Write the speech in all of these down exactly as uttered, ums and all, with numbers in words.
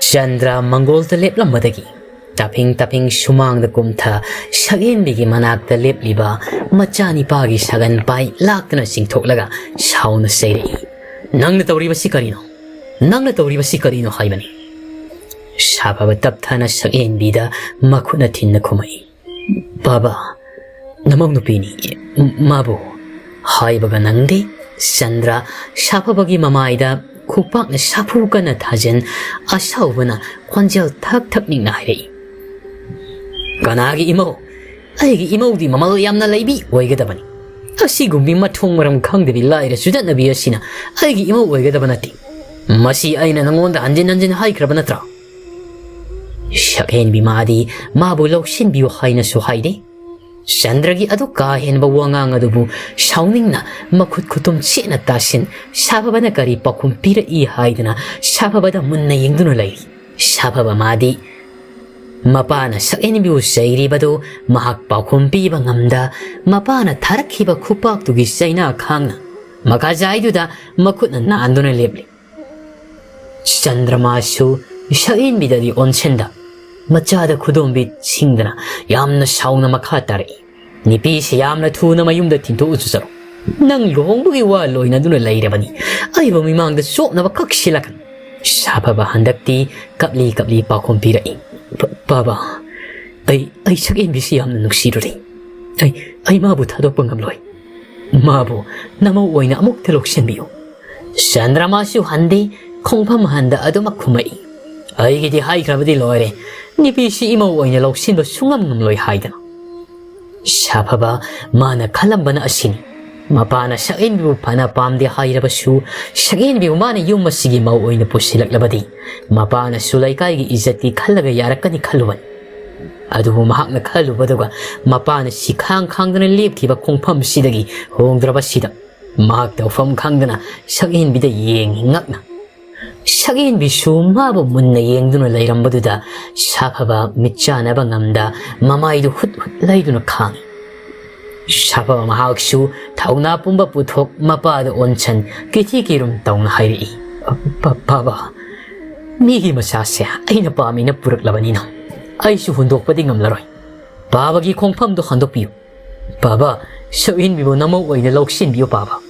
ꯆꯟꯗ꯭ꯔ ꯃꯪꯒꯣꯜꯗ ꯂꯦꯞꯂꯝꯕꯗꯒꯤ ꯇꯥꯐꯤꯡ ꯇꯥꯐꯤꯡ ꯁꯨꯃꯥꯡꯗ ꯀꯨꯝꯊ ꯁꯛꯍꯦꯟꯕꯤꯒꯤ ꯃꯅꯥꯛꯇ ꯂꯦꯞꯂꯤꯕ ꯃꯆꯥꯅꯤꯄꯥꯒꯤ ꯁꯒꯟ ꯄꯥꯏ ꯂꯥꯛꯇꯨꯅ ꯆꯤꯡꯊꯣꯛꯂꯒ ꯁꯥꯎꯅ ꯆꯩꯔꯛꯏ꯫ "ꯅꯪꯅ ꯇꯧꯔꯤꯕꯁꯤ ꯀꯔꯤꯅꯣ? ꯅꯪꯅ ꯇꯧꯔꯤꯕꯁꯤ ꯀꯔꯤꯅꯣ ꯍꯥꯏꯕꯅꯤ?" ꯁꯥꯐꯕ ꯇꯞꯊꯅ ꯁꯛꯍꯦꯟꯕꯤꯗ ꯃꯈꯨꯠꯅ ꯊꯤꯟꯅ ꯈꯨꯝꯃꯛꯏ꯫ "ꯕꯥꯕꯥ, ꯅꯃꯧ ꯅꯨꯄꯤꯅꯤ, ꯃꯥꯕꯨ ꯍꯥꯏꯕꯒ ꯅꯪꯗꯦ꯫" ꯆꯟꯗ꯭ꯔ ꯁꯥꯐꯕꯒꯤ ꯃꯃꯥꯏꯗ ꯈꯨꯄꯥꯛꯅ ꯁꯥꯐꯨ ꯀꯟꯅ ꯊꯥꯖꯤꯟ, ꯑꯁꯥꯎꯕꯅ ꯈꯣꯟꯖꯦꯜ ꯊꯛ ꯊꯛ ꯅꯤꯛꯅ ꯍꯥꯏꯔꯛꯏ꯫ "ꯀꯅꯥꯒꯤ ꯏꯃꯧ? ꯑꯩꯒꯤ ꯏꯃꯧꯗꯤ ꯃꯃꯜ ꯌꯥꯝꯅ ꯂꯩꯕꯤ ꯑꯣꯏꯒꯗꯕꯅꯤ꯫ ꯑꯁꯤꯒꯨꯝꯕꯤ ꯃꯊꯣꯡ ꯃꯔꯝ ꯈꯪꯗꯕꯤ ꯂꯥꯏꯔ ꯆꯨꯗꯠꯅꯕꯤ ꯑꯁꯤꯅ ꯑꯩꯒꯤ ꯏꯃꯧ ꯑꯣꯏꯒꯗꯕ ꯅꯠꯇꯦ꯫ ꯃꯁꯤ ꯑꯩꯅ ꯅꯉꯣꯟꯗ ꯍꯟꯖꯤꯟ ꯍꯟꯖꯤꯟ ꯍꯥꯏꯈ꯭ꯔꯕ ꯅꯠꯇ꯭ꯔꯥ?" ꯁꯛꯍꯦꯟꯕꯤ ꯃꯥꯗꯤ ꯃꯥꯕꯨ ꯂꯧꯁꯤꯟꯕꯤꯌꯨ ꯍꯥꯏꯅꯁꯨ ꯍꯥꯏꯗꯦ꯫ ꯆꯟꯗ꯭ꯔꯒꯤ ꯑꯗꯨ ꯀꯥ ꯍꯦꯟꯕ ꯋꯥꯉꯥꯡ ꯑꯗꯨꯕꯨ ꯁꯥꯎꯅꯤꯡꯅ ꯃꯈꯨꯠ ꯈꯨꯇꯨꯝ ꯆꯦꯠꯅ ꯇꯥꯁꯤꯟ, ꯁꯥꯐꯕꯅ ꯀꯔꯤ ꯄꯥꯎꯈꯨꯝ ꯄꯤꯔꯛꯏ ꯍꯥꯏꯗꯅ ꯁꯥꯐꯕꯗ ꯃꯨꯟꯅ ꯌꯦꯡꯗꯨꯅ ꯂꯩꯔꯤ꯫ ꯁꯥꯐꯕ ꯃꯥꯗꯤ ꯃꯄꯥꯅ ꯁꯛꯍꯦꯟꯕꯤꯕꯨ ꯆꯩꯔꯤꯕꯗꯨ ꯃꯍꯥꯛ ꯄꯥꯎꯈꯨꯝ ꯄꯤꯕ ꯉꯝꯗ, ꯃꯄꯥꯅ ꯊꯥꯔꯛꯈꯤꯕ ꯈꯨꯄꯥꯛꯇꯨꯒꯤ ꯆꯩꯅꯥ ꯈꯥꯡꯅ ꯃꯈꯥꯖꯥꯏꯗꯨꯗ ꯃꯈꯨꯠꯅ ꯅꯥꯟꯗꯨꯅ ꯂꯦꯞꯂꯤ꯫ ꯆꯟꯗ꯭ꯔꯃꯥꯁꯨ ꯁꯛꯍꯦꯟꯕꯤꯗꯗꯤ ꯑꯣꯟꯁꯤꯟꯗ, ꯃꯆꯥꯗ ꯈꯨꯗꯣꯝꯕꯤ ꯁꯤꯡꯗꯅ ꯌꯥꯝꯅ ꯁꯥꯎꯅ ꯃꯈꯥ ꯇꯥꯔꯛꯏ꯫ "ꯅꯨꯄꯤꯁꯤ ꯌꯥꯝꯅ ꯊꯨꯅ ꯃꯌꯨꯝꯗ ꯊꯤꯟꯗꯣꯛꯎ ꯆꯠꯂꯣ꯫ ꯅꯪ ꯂꯨꯍꯣꯡꯕꯒꯤ ꯋꯥ ꯂꯣꯏꯅꯗꯨꯅ ꯂꯩꯔꯕꯅꯤ꯫ ꯑꯩꯕꯨ ꯃꯤꯃꯥꯡꯗ ꯆꯣꯞꯅꯕ ꯀꯛꯁꯤꯜꯂꯛꯀꯅꯨ꯫" ꯁꯥꯐꯕ ꯍꯟꯗꯛꯇꯤ ꯀꯞꯂꯤ ꯀꯞꯂꯤ ꯄꯥꯎꯈꯨꯝ ꯄꯤꯔꯛꯏ꯫ "ꯕ-, ꯕꯥꯕꯥ, ꯑꯩ, ꯑꯩ ꯁꯛꯍꯦꯟꯕꯤꯁꯤ ꯌꯥꯝꯅ ꯅꯨꯡꯁꯤꯔꯨꯔꯦ꯫ ꯑꯩ, ꯑꯩ ꯃꯥꯕꯨ ꯊꯥꯗꯣꯛꯄ ꯉꯝꯂꯣꯏ꯫ ꯃꯥꯕꯨ ꯅꯃꯧ ꯑꯣꯏꯅ ꯑꯃꯨꯛꯇ ꯂꯧꯁꯤꯟꯕꯤꯌꯨ꯫" ꯆꯟꯗ꯭ꯔꯃꯥꯁꯨ ꯍꯟꯗꯦ, ꯈꯣꯡꯐꯝ ꯍꯟꯗ ꯑꯗꯨꯃꯛ ꯈꯨꯝꯃꯛꯏ꯫ "ꯑꯩꯒꯤꯗꯤ ꯍꯥꯏꯈ꯭ꯔꯕꯗꯤ ꯂꯣꯏꯔꯦ, ꯅꯨꯄꯤꯁꯤ ꯏꯃꯧ ꯑꯣꯏꯅ ꯂꯧꯁꯤꯟꯕ ꯁꯨꯡꯉꯝ ꯉꯝꯂꯣꯏ ꯍꯥꯏꯗꯅ꯫" ꯁꯥꯐꯕ ꯃꯥꯅ ꯈꯜꯂꯝꯕꯅ ꯑꯁꯤꯅꯤ꯫ ꯃꯄꯥꯅ ꯁꯛꯍꯦꯟꯕꯤꯕꯨ ꯐꯅ ꯄꯥꯝꯗꯦ ꯍꯥꯏꯔꯕꯁꯨ, ꯁꯛꯍꯦꯟꯕꯤꯕꯨ ꯃꯥꯅ ꯌꯨꯝ ꯑꯁꯤꯒꯤ ꯃꯧ ꯑꯣꯏꯅ ꯄꯨꯁꯤꯜꯂꯛꯂꯕꯗꯤ, ꯃꯄꯥꯅꯁꯨ ꯂꯩꯀꯥꯏꯒꯤ ꯏꯖꯠꯇꯤ ꯈꯜꯂꯒ ꯌꯥꯔꯛꯀꯅꯤ ꯈꯜꯂꯨꯕꯅꯤ꯫ ꯑꯗꯨꯕꯨ ꯃꯍꯥꯛꯅ ꯈꯜꯂꯨꯕꯗꯨꯒ ꯃꯄꯥꯅ ꯁꯤꯈꯥꯡ ꯈꯥꯡꯗꯨꯅ ꯂꯦꯞꯈꯤꯕ ꯈꯣꯡꯐꯝꯁꯤꯗꯒꯤ ꯍꯣꯡꯗ꯭ꯔꯕꯁꯤꯗ, ꯃꯍꯥꯛ ꯇꯧꯐꯝ ꯈꯪꯗꯅ ꯁꯛꯍꯦꯟꯕꯤꯗ ꯌꯦꯡꯉꯤ ꯉꯛꯅ꯫ ꯁꯛꯍꯦꯟꯕꯤꯁꯨ ꯃꯥꯕꯨ ꯃꯨꯟꯅ ꯌꯦꯡꯗꯨꯅ ꯂꯩꯔꯝꯕꯗꯨꯗ ꯁꯥꯐꯕ ꯃꯤꯠ ꯆꯥꯟꯅꯕ ꯉꯝꯗ ꯃꯃꯥꯏꯗꯨ ꯍꯨꯠ ꯍꯨꯠ ꯂꯩꯗꯨꯅ ꯈꯥꯡꯉꯤ꯫ ꯁꯥꯐꯕ ꯃꯍꯥꯛꯁꯨ ꯊꯧꯅꯥ ꯄꯨꯝꯕ ꯄꯨꯊꯣꯛ ꯃꯄꯥꯗ ꯑꯣꯟꯁꯟ ꯀꯤꯊꯤ ꯀꯤꯔꯨꯝ ꯇꯧꯅ ꯍꯥꯏꯔꯛꯏ, "ꯕ-, ꯕꯥꯕꯥ, ꯃꯤꯒꯤ ꯃꯆꯥꯁꯦ ꯑꯩꯅ ꯄꯥꯝꯃꯤꯅ ꯄꯨꯔꯛꯂꯕꯅꯤꯅ ꯑꯩꯁꯨ ꯍꯨꯟꯗꯣꯛꯄꯗꯤ ꯉꯝꯂꯔꯣꯏ꯫ ꯄꯥꯕꯒꯤ ꯈꯣꯡꯐꯝꯗꯣ ꯍꯟꯗꯣꯛꯄꯤꯌꯨ꯫ ꯄꯥꯕ, ꯁꯛꯍꯦꯟꯕꯤꯕꯨ ꯅꯃꯧ ꯑꯣꯏꯅ ꯂꯧꯁꯤꯟꯕꯤꯌꯨ ꯄꯥꯕ꯫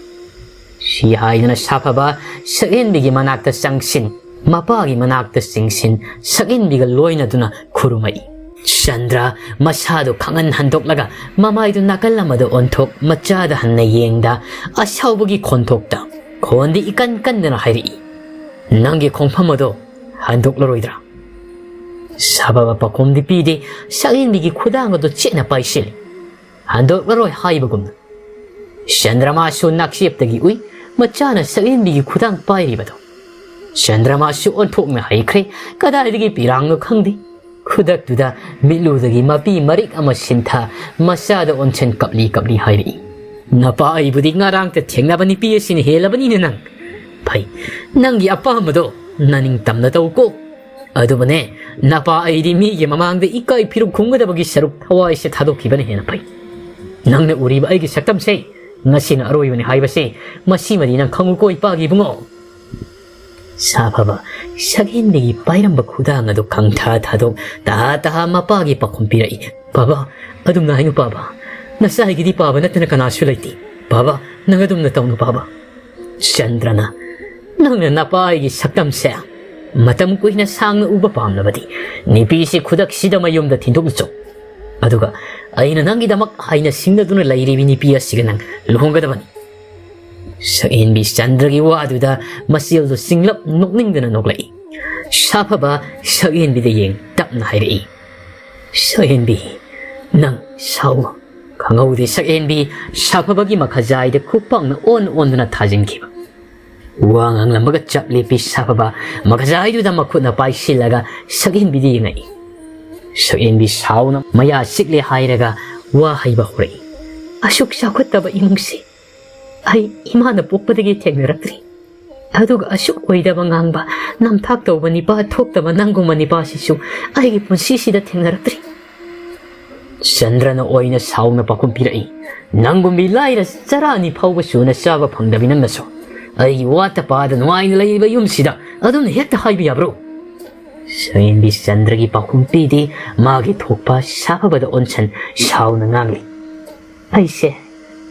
ꯁꯤ ꯍꯥꯏꯗꯨꯅ ꯁꯥꯐꯕ ꯁꯛꯍꯦꯟꯕꯤꯒꯤ ꯃꯅꯥꯛꯇ ꯆꯪꯁꯤꯟ, ꯃꯄꯥꯒꯤ ꯃꯅꯥꯛꯇ ꯆꯤꯡꯁꯤꯟ, ꯁꯛꯍꯦꯟꯕꯤꯒ ꯂꯣꯏꯅꯗꯨꯅ ꯈꯨꯔꯨꯝꯃꯛꯏ꯫ ꯆꯟꯗ꯭ꯔ ꯃꯁꯥꯗꯨ ꯈꯪꯍꯟ ꯍꯟꯗꯣꯛꯂꯒ ꯃꯃꯥꯏꯗꯨ ꯅꯥꯀꯜ ꯑꯃꯗ ꯑꯣꯟꯊꯣꯛ ꯃꯆꯥꯗ ꯍꯟꯅ ꯌꯦꯡꯗ ꯑꯁꯥꯎꯕꯒꯤ ꯈꯣꯟꯊꯣꯛꯇ ꯈꯣꯟꯗꯤ ꯏꯀꯟ ꯀꯟꯗꯅ ꯍꯥꯏꯔꯛꯏ, "ꯅꯪꯒꯤ ꯈꯣꯡꯐꯝ ꯑꯗꯣ ꯍꯟꯗꯣꯛꯂꯔꯣꯏꯗ꯭ꯔꯥ?" ꯁꯥꯐꯕ ꯄꯥꯈꯨꯝꯗꯤ ꯄꯤꯗꯦ, ꯁꯛꯍꯦꯟꯕꯤꯒꯤ ꯈꯨꯗꯥꯡ ꯑꯗꯨ ꯆꯦꯠꯅ ꯄꯥꯏꯁꯤꯜꯂꯤ꯫ ꯍꯟꯗꯣꯛꯂꯔꯣꯏ ꯍꯥꯏꯕꯒꯨꯝꯅ꯫ ꯆꯟꯗ꯭ꯔꯃꯥꯁꯨ ꯅꯥꯛꯆꯦꯞꯇꯒꯤ ꯎꯏ, ꯃꯆꯥꯅ ꯁꯛꯍꯦꯟꯕꯤꯒꯤ ꯈꯨꯗꯥꯡ ꯄꯥꯏꯔꯤꯕꯗꯣ꯫ ꯆꯟꯗ꯭ꯔꯃꯥꯁꯨ ꯑꯣꯟꯊꯣꯛꯅ ꯍꯩꯈ꯭ꯔꯦ, ꯀꯗꯥꯏꯗꯒꯤ ꯄꯤꯔꯥꯡꯅꯣ ꯈꯪꯗꯦ꯫ ꯈꯨꯗꯛꯇꯨꯗ ꯃꯤꯠꯂꯨꯗꯒꯤ ꯃꯄꯤ ꯃꯔꯤꯛ ꯑꯃ ꯁꯤꯟꯊ, ꯃꯆꯥꯗ ꯑꯣꯟꯁꯤꯟ ꯀꯞꯂꯤ ꯀꯞꯂꯤ ꯍꯥꯏꯔꯛꯏ, "ꯅꯄꯥ ꯑꯩꯕꯨꯗꯤ ꯉꯔꯥꯡꯇ ꯊꯦꯡꯅꯕ ꯅꯨꯄꯤ ꯑꯁꯤꯅ ꯍꯦꯜꯂꯕꯅꯤꯅ ꯅꯪ꯫ ꯐꯩ, ꯅꯪꯒꯤ ꯑꯄꯥꯝꯕꯗꯣ ꯅꯅꯤꯡ ꯇꯝꯅ ꯇꯧꯀꯣ꯫ ꯑꯗꯨꯕꯨꯅꯦ, ꯅꯄꯥ ꯑꯩꯗꯤ ꯃꯤꯒꯤ ꯃꯃꯥꯡꯗ ꯏꯀꯥꯏ ꯐꯤꯔꯨꯛ ꯈꯨꯝꯒꯗꯕꯒꯤ ꯁꯔꯨꯛ ꯊꯋꯥꯏꯁꯦ ꯊꯥꯗꯣꯛꯈꯤꯕꯅ ꯍꯦꯟꯅ ꯐꯩ꯫ ꯅꯪꯅ ꯎꯔꯤꯕ ꯑꯩꯒꯤ ꯁꯛꯇꯝꯁꯦ ꯉꯁꯤꯅ ꯑꯔꯣꯏꯕꯅꯤ ꯍꯥꯏꯕꯁꯦ, ꯃꯁꯤꯃꯗꯤ ꯅꯪ ꯈꯪꯉꯨꯀꯣ ꯏꯄꯥꯒꯤ ꯏꯕꯨꯡꯉꯣ꯫" ꯁꯥꯐꯕ ꯁꯛꯍꯦꯟꯕꯤꯒꯤ ꯄꯥꯏꯔꯝꯕ ꯈꯨꯗꯥꯡ ꯑꯗꯨ ꯈꯪꯊꯥ ꯊꯥꯗꯣꯛ ꯇꯍꯥ ꯇꯍꯥ ꯃꯄꯥꯒꯤ ꯄꯥꯈꯨꯝ ꯄꯤꯔꯛꯏ, "ꯄꯥꯕ, ꯑꯗꯨꯝꯅ ꯍꯥꯏꯅꯨ ꯄꯥꯕ꯫ ꯅꯆꯥꯒꯤꯗꯤ ꯄꯥꯕ ꯅꯠꯇꯅ ꯀꯅꯥꯁꯨ ꯂꯩꯇꯦ꯫ ꯄꯥꯕ, ꯅꯪ ꯑꯗꯨꯝꯅ ꯇꯧꯅꯨ ꯄꯥꯕ꯫" ꯆꯟꯗ꯭ꯔꯅ, "ꯅꯪꯅ ꯅꯄꯥ ꯑꯩꯒꯤ ꯁꯛꯇꯝꯁꯦ ꯃꯇꯝ ꯀꯨꯏꯅ ꯁꯥꯡꯅ ꯎꯕ ꯄꯥꯝꯂꯕꯗꯤ ꯅꯨꯄꯤꯁꯤ ꯈꯨꯗꯛꯁꯤꯗ ꯃꯌꯨꯝꯗ ꯊꯤꯟꯗꯣꯛꯅ ꯆꯣ꯫ ꯑꯗꯨꯒ ꯑꯩꯅ ꯅꯪꯒꯤꯗꯃꯛ ꯍꯥꯏꯅ ꯁꯤꯡꯅꯗꯨꯅ ꯂꯩꯔꯤꯕꯤ ꯅꯨꯄꯤ ꯑꯁꯤꯒ ꯅꯪ ꯂꯨꯍꯣꯡꯒꯗꯕꯅꯤ꯫" ꯁꯛꯍꯦꯟꯕꯤ ꯆꯟꯗ꯭ꯔꯒꯤ ꯋꯥꯗꯨꯗ ꯃꯆꯦꯜꯗꯨ ꯆꯤꯡꯂꯞ ꯅꯣꯛꯅꯤꯡꯗꯅ ꯅꯣꯛꯂꯛꯏ꯫ ꯁꯥꯐꯕ ꯁꯛꯍꯦꯟꯕꯤꯗ ꯌꯦꯡ ꯇꯞꯅ ꯍꯥꯏꯔꯛꯏ, "ꯁꯛꯍꯦꯟꯕꯤ, ꯅꯪ ꯁꯥꯎ꯫" ꯈꯪꯍꯧꯗꯦ ꯁꯛꯍꯦꯟꯕꯤ ꯁꯥꯐꯕꯒꯤ ꯃꯈꯖꯥꯏꯗ ꯈꯨꯄꯥꯛꯅ ꯑꯣꯟ ꯑꯣꯟꯗꯨꯅ ꯊꯥꯖꯤꯟꯈꯤꯕ꯫ ꯋꯥ ꯉꯥꯡꯂꯝꯕꯒ ꯆꯞ ꯂꯦꯞꯄꯤ ꯁꯥꯐꯕ ꯃꯈꯖꯥꯏꯗꯨꯗ ꯃꯈꯨꯠꯅ ꯄꯥꯏꯁꯤꯜꯂꯒ ꯁꯛꯍꯦꯟꯕꯤꯗ ꯌꯦꯡꯉꯛꯏ꯫ ꯁꯛꯍꯦꯟꯕꯤ ꯁꯥꯎꯅ ꯃꯌꯥ ꯆꯤꯛꯂꯦ ꯍꯥꯏꯔꯒ ꯋꯥ ꯍꯩꯕ ꯍꯧꯔꯛꯏ, "ꯑꯁꯨꯛ ꯆꯥꯎꯈꯠꯇꯕ ꯏꯃꯨꯡꯁꯤ ꯑꯩ ꯏꯃꯥꯅ ꯄꯣꯛꯄꯗꯒꯤ ꯊꯦꯡꯅꯔꯛꯇ꯭ꯔꯤ꯫ ꯑꯗꯨꯒ ꯑꯁꯨꯛ ꯑꯣꯏꯗꯕ ꯉꯥꯡꯕ, ꯅꯝꯊꯥꯛ ꯇꯧꯕ ꯅꯤꯄꯥ ꯊꯣꯛꯇꯕ ꯅꯪꯒꯨꯝꯕ ꯅꯤꯄꯥꯁꯤꯁꯨ ꯑꯩꯒꯤ ꯄꯨꯟꯁꯤꯁꯤꯗ ꯊꯦꯡꯅꯔꯛꯇ꯭ꯔꯤ꯫" ꯆꯟꯗ꯭ꯔꯅ ꯑꯣꯏꯅ ꯁꯥꯎꯅ ꯄꯥꯎꯈꯨꯝ ꯄꯤꯔꯛꯏ, "ꯅꯪꯒꯨꯝꯕꯤ ꯂꯥꯏꯔ ꯆꯔꯥ ꯑꯅꯤ ꯐꯥꯎꯕ ꯁꯨꯅ ꯆꯥꯕ ꯐꯪꯗꯕꯤ ꯅꯪꯅꯁꯨ ꯑꯩꯒꯤ ꯋꯥꯠꯇ ꯄꯥꯗ ꯅꯨꯡꯉꯥꯏꯅ ꯂꯩꯔꯤꯕ ꯌꯨꯝꯁꯤꯗ ꯑꯗꯨꯝꯅ ꯍꯦꯛꯇ ꯍꯥꯏꯕ ꯌꯥꯕ꯭ꯔꯣ? ꯁꯛꯍꯦꯟꯕꯤ ꯆꯟꯗ꯭ꯔꯒꯤ ꯄꯥꯎꯈꯨꯝ ꯄꯤꯗꯦ꯫ ꯃꯥꯒꯤ ꯊꯣꯛꯄ ꯁꯥꯐꯕꯗ ꯑꯣꯟꯁꯟ ꯁꯥꯎꯅ ꯉꯥꯡꯂꯤ꯫ ꯑꯩꯁꯦ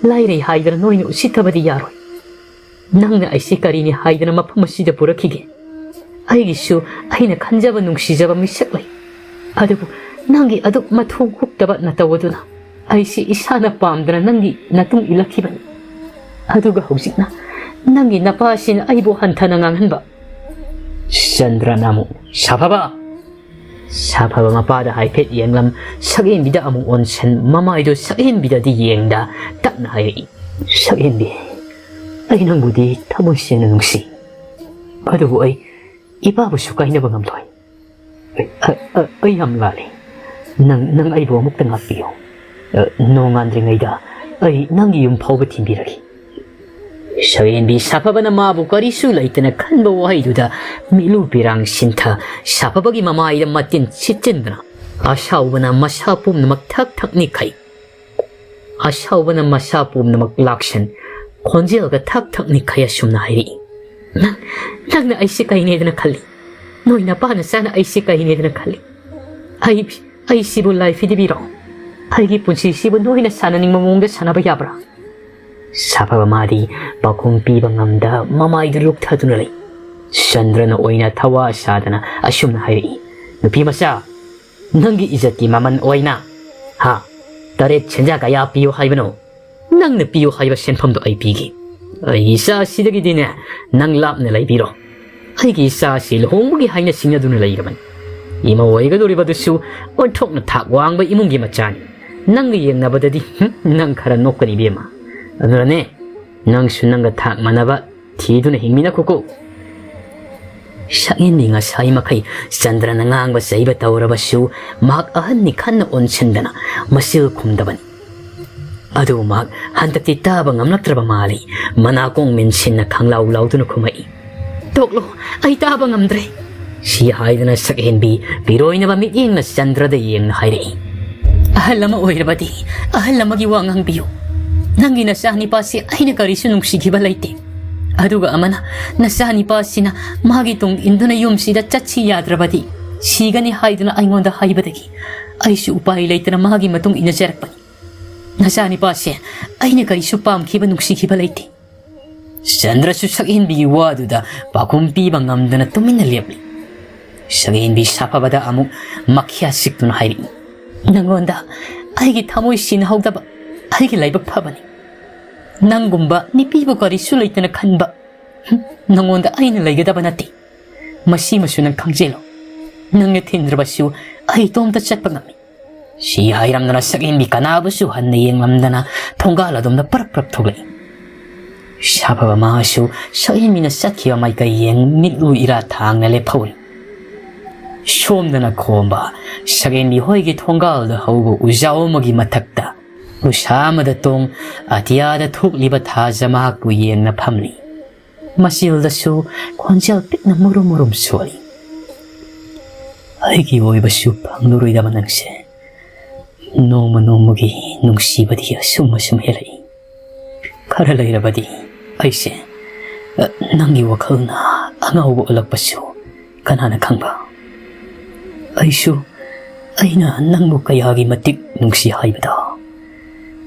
ꯂꯥꯏꯔꯩ ꯍꯥꯏꯗꯅ ꯅꯣꯏꯅ ꯎꯁꯤꯠꯇꯕꯗꯤ ꯌꯥꯔꯣꯏ꯫ ꯅꯪꯅ ꯑꯩꯁꯦ ꯀꯔꯤꯅꯤ ꯍꯥꯏꯗꯅ ꯃꯐꯝ ꯑꯁꯤꯗ ꯄꯨꯔꯛꯈꯤꯒꯦ? ꯑꯩꯒꯤꯁꯨ ꯑꯩꯅ ꯈꯟꯖꯕ ꯅꯨꯡꯁꯤꯖꯕ ꯃꯤꯁꯛ ꯂꯩ꯫ ꯑꯗꯨꯕꯨ ꯅꯪꯒꯤ ꯑꯗꯨꯛ ꯃꯊꯣꯡ ꯍꯨꯛꯇꯕ ꯅꯇꯧ ꯑꯗꯨꯅ ꯑꯩꯁꯤ ꯏꯁꯥꯅ ꯄꯥꯝꯗꯅ ꯅꯪꯒꯤ ꯅꯇꯨꯡ ꯏꯜꯂꯛꯈꯤꯕꯅꯤ꯫ ꯑꯗꯨꯒ ꯍꯧꯖꯤꯛꯅ ꯅꯪꯒꯤ ꯅꯄꯥ ꯑꯁꯤꯅ ꯑꯩꯕꯨ ꯍꯟꯊꯅ ꯉꯥꯡꯍꯟꯕ꯫ ꯆꯟꯗ꯭ꯔꯅ ꯑꯃꯨꯛ, "ꯁꯥꯐꯕ!" ꯁꯥꯐꯕ ꯃꯄꯥꯗ ꯍꯥꯏꯐꯦꯠ ꯌꯦꯡꯂꯝ, ꯁꯛꯍꯦꯟꯕꯤꯗ ꯑꯃꯨꯛ ꯑꯣꯟꯁꯟ, ꯃꯃꯥꯏꯗꯨ ꯁꯛꯍꯦꯟꯕꯤꯗꯗꯤ ꯌꯦꯡꯗ ꯇꯞꯅ ꯍꯥꯏꯔꯛꯏ, "ꯁꯛꯍꯦꯟꯕꯤ, ꯑꯩ ꯅꯪꯕꯨꯗꯤ ꯊꯃꯣꯏ ꯁꯦꯡꯅ ꯅꯨꯡꯁꯤ꯫ ꯑꯗꯨꯕꯨ ꯑꯩ ꯏꯄꯥꯕꯨꯁꯨ ꯀꯥꯏꯅꯕ ꯉꯝꯂꯣꯏ꯫ ꯑ, ꯑ, ꯑꯩ ꯌꯥꯝ ꯂꯥꯜꯂꯤ꯫ ꯅꯪ, ꯅꯪ ꯑꯩꯕꯨ ꯑꯃꯨꯛꯇ ꯉꯥꯛꯄꯤꯌꯨ꯫ ꯑ, ꯅꯣꯡꯉꯥꯟꯗ꯭ꯔꯤꯉꯩꯗ ꯑꯩ ꯅꯪꯒꯤ ꯌꯨꯝ ꯐꯥꯎꯕ ꯊꯤꯟꯕꯤꯔꯒꯦ꯫" ꯁꯛꯍꯦꯟꯕꯤ ꯁꯥꯐꯕꯅ ꯃꯥꯕꯨ ꯀꯔꯤꯁꯨ ꯂꯩꯇꯅ ꯈꯟꯕ ꯋꯥꯍꯩꯗꯨꯗ ꯃꯤꯠꯂꯨ ꯄꯤꯔꯥꯡ ꯁꯤꯟꯊ, ꯁꯥꯐꯕꯒꯤ ꯃꯃꯥꯏꯗ ꯃꯇꯤꯟ ꯁꯤꯠꯆꯤꯟꯗꯅ ꯑꯁꯥꯎꯕꯅ ꯃꯁꯥ ꯄꯨꯝꯅꯃꯛ ꯊꯛ ꯊꯛ ꯅꯤꯛꯈꯩ꯫ ꯑꯁꯥꯎꯕꯅ ꯃꯁꯥ ꯄꯨꯝꯅꯃꯛ ꯂꯥꯛꯁꯟ, ꯈꯣꯟꯖꯦꯜꯒ ꯊꯛ ꯊꯛ ꯅꯤꯛꯈꯩ ꯑꯁꯨꯝꯅ ꯍꯥꯏꯔꯛꯏ, "ꯅꯪ, ꯅꯪꯅ ꯑꯩꯁꯦ ꯀꯩꯅꯦꯗꯅ ꯈꯜꯂꯤ? ꯅꯣꯏ ꯅꯄꯥ ꯅꯆꯥꯅ ꯑꯩꯁꯦ ꯀꯩꯅꯦꯗꯅ ꯈꯜꯂꯤ? ꯑꯩ, ꯑꯩꯁꯤꯕꯨ ꯂꯥꯏ ꯐꯤꯗꯤꯕꯤꯔꯣ? ꯑꯩꯒꯤ ꯄꯨꯟꯁꯤꯁꯤꯕꯨ ꯅꯣꯏꯅ ꯁꯥꯟꯅꯅꯤꯡꯕ ꯃꯑꯣꯡꯗ ꯁꯥꯟꯅꯕ ꯌꯥꯕ꯭ꯔꯥ?" ꯁꯥꯐꯕ ꯃꯥꯗꯤ ꯄꯥꯎꯈꯨꯝ ꯄꯤꯕ ꯉꯝꯗ ꯃꯃꯥꯏꯗꯨ ꯂꯨꯞꯊꯗꯨꯅ ꯂꯩ꯫ ꯆꯟꯗ꯭ꯔꯅ ꯑꯣꯏꯅ ꯊꯋꯥ ꯁꯥꯗꯅ ꯑꯁꯨꯝꯅ ꯍꯥꯏꯔꯛꯏ, "ꯅꯨꯄꯤ ꯃꯆꯥ, ꯅꯪꯒꯤ ꯏꯖꯠꯀꯤ ꯃꯃꯜ ꯑꯣꯏꯅ, ꯍꯥ, ꯇꯔꯦꯠ ꯁꯦꯟꯖꯥ ꯀꯌꯥ ꯄꯤꯌꯨ ꯍꯥꯏꯕꯅꯣ? ꯅꯪꯅ ꯄꯤꯌꯨ ꯍꯥꯏꯕ ꯁꯦꯟꯐꯝꯗꯣ ꯑꯩ ꯄꯤꯒꯦ꯫ ꯑꯩꯒꯤ ꯏꯆꯥ ꯑꯁꯤꯗꯒꯤꯗꯤꯅꯦ, ꯅꯪ ꯂꯥꯞꯅ ꯂꯩꯕꯤꯔꯣ꯫ ꯑꯩꯒꯤ ꯏꯆꯥ ꯑꯁꯤ ꯂꯨꯍꯣꯡꯕꯒꯤ ꯍꯥꯏꯅ ꯁꯤꯡꯅꯗꯨꯅ ꯂꯩꯔꯕꯅꯤ꯫ ꯏꯃꯧ ꯑꯣꯏꯒꯗꯧꯔꯤꯕꯗꯨꯁꯨ ꯑꯣꯟꯊꯣꯛꯅ ꯊꯥꯛ ꯋꯥꯡꯕ ꯏꯃꯨꯡꯒꯤ ꯃꯆꯥꯅꯤ꯫ ꯅꯪꯒ ꯌꯦꯡꯅꯕꯗꯗꯤ, ꯍꯨꯝ, ꯅꯪ ꯈꯔ ꯅꯣꯛꯀꯅꯤ, ꯏꯕꯦꯝꯃ꯫ ꯑꯗꯨꯅꯅꯦ, ꯅꯪꯁꯨ ꯅꯪꯒ ꯊꯥꯛ ꯃꯥꯟꯅꯕ ꯊꯤꯗꯨꯅ ꯍꯤꯡꯃꯤꯟꯅꯈꯣꯀꯣ꯫" ꯁꯛꯍꯦꯟꯕꯤ ꯉꯁꯥꯏ ꯃꯈꯩ ꯆꯟꯗ꯭ꯔꯅ ꯉꯥꯡꯕ ꯆꯩꯕ ꯇꯧꯔꯕꯁꯨ ꯃꯍꯥꯛ ꯑꯍꯟꯅꯤ ꯈꯟꯅ ꯑꯣꯟꯁꯤꯟꯗꯅ ꯃꯆꯤꯜ ꯈꯨꯝꯗꯕꯅꯤ꯫ ꯑꯗꯨꯕꯨ ꯃꯍꯥꯛ ꯍꯟꯗꯛꯇꯤ ꯇꯥꯕ ꯉꯝꯂꯛꯇ꯭ꯔꯕ ꯃꯥꯜꯂꯤ꯫ ꯃꯅꯥꯀꯣꯡ ꯃꯤꯟꯁꯤꯟꯅ ꯈꯪꯂꯥꯎ ꯂꯥꯎꯗꯨꯅ ꯈꯨꯝꯃꯛꯏ, "ꯇꯣꯛꯂꯣ, ꯑꯩ ꯇꯥꯕ ꯉꯝꯗ꯭ꯔꯦ!" ꯁꯤ ꯍꯥꯏꯗꯅ ꯁꯛꯍꯦꯟꯕꯤ ꯄꯤꯔꯣꯏꯅꯕ ꯃꯤꯠꯌꯦꯡꯅ ꯆꯟꯗ꯭ꯔꯗ ꯌꯦꯡꯅ ꯍꯥꯏꯔꯛꯏ, "ꯑꯍꯜ ꯑꯃ ꯑꯣꯏꯔꯕꯗꯤ ꯑꯍꯜ ꯑꯃꯒꯤ ꯋꯥ ꯉꯥꯡꯕꯤꯌꯨ꯫ ꯅꯪꯒꯤ ꯅꯆꯥ ꯅꯤꯄꯥꯁꯤ ꯑꯩꯅ ꯀꯔꯤꯁꯨ ꯅꯨꯡꯁꯤꯈꯤꯕ ꯂꯩꯇꯦ꯫ ꯑꯗꯨꯒ ꯑꯃꯅ, "ꯅꯆꯥꯅꯤꯄꯥꯁꯤꯅ ꯃꯥꯒꯤ ꯇꯨꯡ ꯏꯟꯗꯨꯅ ꯌꯨꯝꯁꯤꯗ ꯆꯠꯁꯤ ꯌꯥꯗ꯭ꯔꯕꯗꯤ ꯁꯤꯒꯅꯤ" ꯍꯥꯏꯗꯨꯅ ꯑꯩꯉꯣꯟꯗ ꯍꯥꯏꯕꯗꯒꯤ ꯑꯩꯁꯨ ꯎꯄꯥꯏ ꯂꯩꯇꯅ ꯃꯥꯒꯤ ꯃꯇꯨꯡ ꯏꯟꯅꯖꯔꯛꯄꯅꯤ꯫ ꯅꯆꯥꯅꯤꯄꯥꯁꯦ ꯑꯩꯅ ꯀꯔꯤꯁꯨ ꯄꯥꯝꯈꯤꯕ, ꯅꯨꯡꯁꯤꯈꯤꯕ ꯂꯩꯇꯦ꯫ ꯆꯟꯗ꯭ꯔꯁꯨ ꯁꯛꯍꯦꯟꯕꯤꯒꯤ ꯋꯥꯗꯨꯗ ꯄꯥꯎꯈꯨꯝ ꯄꯤꯕ ꯉꯝꯗꯅ ꯇꯨꯃꯤꯟꯅ ꯂꯦꯞꯂꯤ꯫ ꯁꯛꯍꯦꯟꯕꯤ ꯁꯥꯐꯕꯗ ꯑꯃꯨꯛ ꯃꯈ꯭ꯌꯥ ꯁꯤꯛꯇꯨꯅ ꯍꯥꯏꯔꯛꯏ, "ꯅꯪꯉꯣꯟꯗ ꯑꯩꯒꯤ ꯊꯃꯣꯏ ꯁꯤꯟꯅꯍꯧꯗꯕ ꯑꯩꯒꯤ ꯂꯥꯏꯕꯛ ꯐꯕꯅꯤ꯫ ꯅꯪꯒꯨꯝꯕ ꯅꯨꯄꯤꯕꯨ ꯀꯔꯤꯁꯨ ꯂꯩꯇꯅ ꯈꯟꯕ ꯅꯪꯉꯣꯟꯗ ꯑꯩꯅ ꯂꯩꯒꯗꯕ ꯅꯠꯇꯦ꯫ ꯃꯁꯤꯃꯁꯨ ꯅꯪ ꯈꯪꯖꯤꯜꯂꯣ꯫ ꯅꯪꯅ ꯊꯤꯟꯗ꯭ꯔꯕꯁꯨ ꯑꯩ ꯏꯇꯣꯝꯇ ꯆꯠꯄ ꯉꯝꯃꯤ꯫" ꯁꯤ ꯍꯥꯏꯔꯝꯗꯅ ꯁꯛꯍꯦꯟꯕꯤ ꯀꯅꯥꯕꯨꯁꯨ ꯍꯟꯅ ꯌꯦꯡꯂꯝꯗꯅ ꯊꯣꯡꯒꯥꯜ ꯑꯗꯣꯝꯗ ꯄꯔꯞ ꯄꯔꯞ ꯊꯣꯛꯂꯛꯏ꯫ ꯁꯥꯐꯕ ꯃꯥꯁꯨ ꯁꯛꯍꯦꯟꯕꯤꯅ ꯆꯠꯈꯤꯕ ꯃꯥꯏꯀꯩ ꯌꯦꯡ ꯃꯤꯠꯂꯨ ꯏꯔꯥ ꯊꯥꯡꯅ ꯂꯦꯞꯍꯧꯔꯤ꯫ ꯁꯣꯝꯗꯅ ꯈꯣꯝꯕ ꯁꯛꯍꯦꯟꯕꯤ ꯍꯣꯏꯒꯤ ꯊꯣꯡꯒꯥꯜꯗ ꯍꯧꯕ ꯎꯖꯥꯎ ꯑꯃꯒꯤ ꯃꯊꯛꯇ ꯎꯁꯥ ꯑꯃꯗ ꯇꯣꯡ ꯑꯇꯤꯌꯥꯗ ꯊꯣꯛꯂꯤꯕ ꯊꯥꯖ ꯃꯍꯥꯛꯄꯨ ꯌꯦꯡꯅ ꯐꯝꯂꯤ꯫ ꯃꯆꯤꯜꯗꯁꯨ ꯈꯣꯟꯖꯦꯜ ꯄꯤꯛꯅ ꯃꯨꯔꯨꯝ ꯃꯨꯔꯨꯝ ꯁꯣꯜꯂꯤ꯫ "ꯑꯩꯒꯤ ꯑꯣꯏꯕꯁꯨ ꯐꯪꯂꯔꯣꯏꯗꯕ ꯅꯪꯁꯦ ꯅꯣꯡꯃ ꯅꯣꯡꯃꯒꯤ ꯅꯨꯡꯁꯤꯕꯗꯤ ꯑꯁꯨꯝ ꯑꯁꯨꯝ ꯍꯦꯜꯂꯛꯏ꯫ ꯈꯔ ꯂꯩꯔꯕꯗꯤ ꯑꯩꯁꯦ, ꯑ, ꯅꯪꯒꯤ ꯋꯥꯈꯜꯅ ꯑꯉꯥꯎꯕ ꯑꯣꯜꯂꯛꯄꯁꯨ ꯀꯅꯥꯅ ꯈꯪꯕ? ꯑꯩꯁꯨ ꯑꯩꯅ ꯅꯪꯕꯨ ꯀꯌꯥꯒꯤ ꯃꯇꯤꯛ ꯅꯨꯡꯁꯤ ꯍꯥꯏꯕꯗꯣ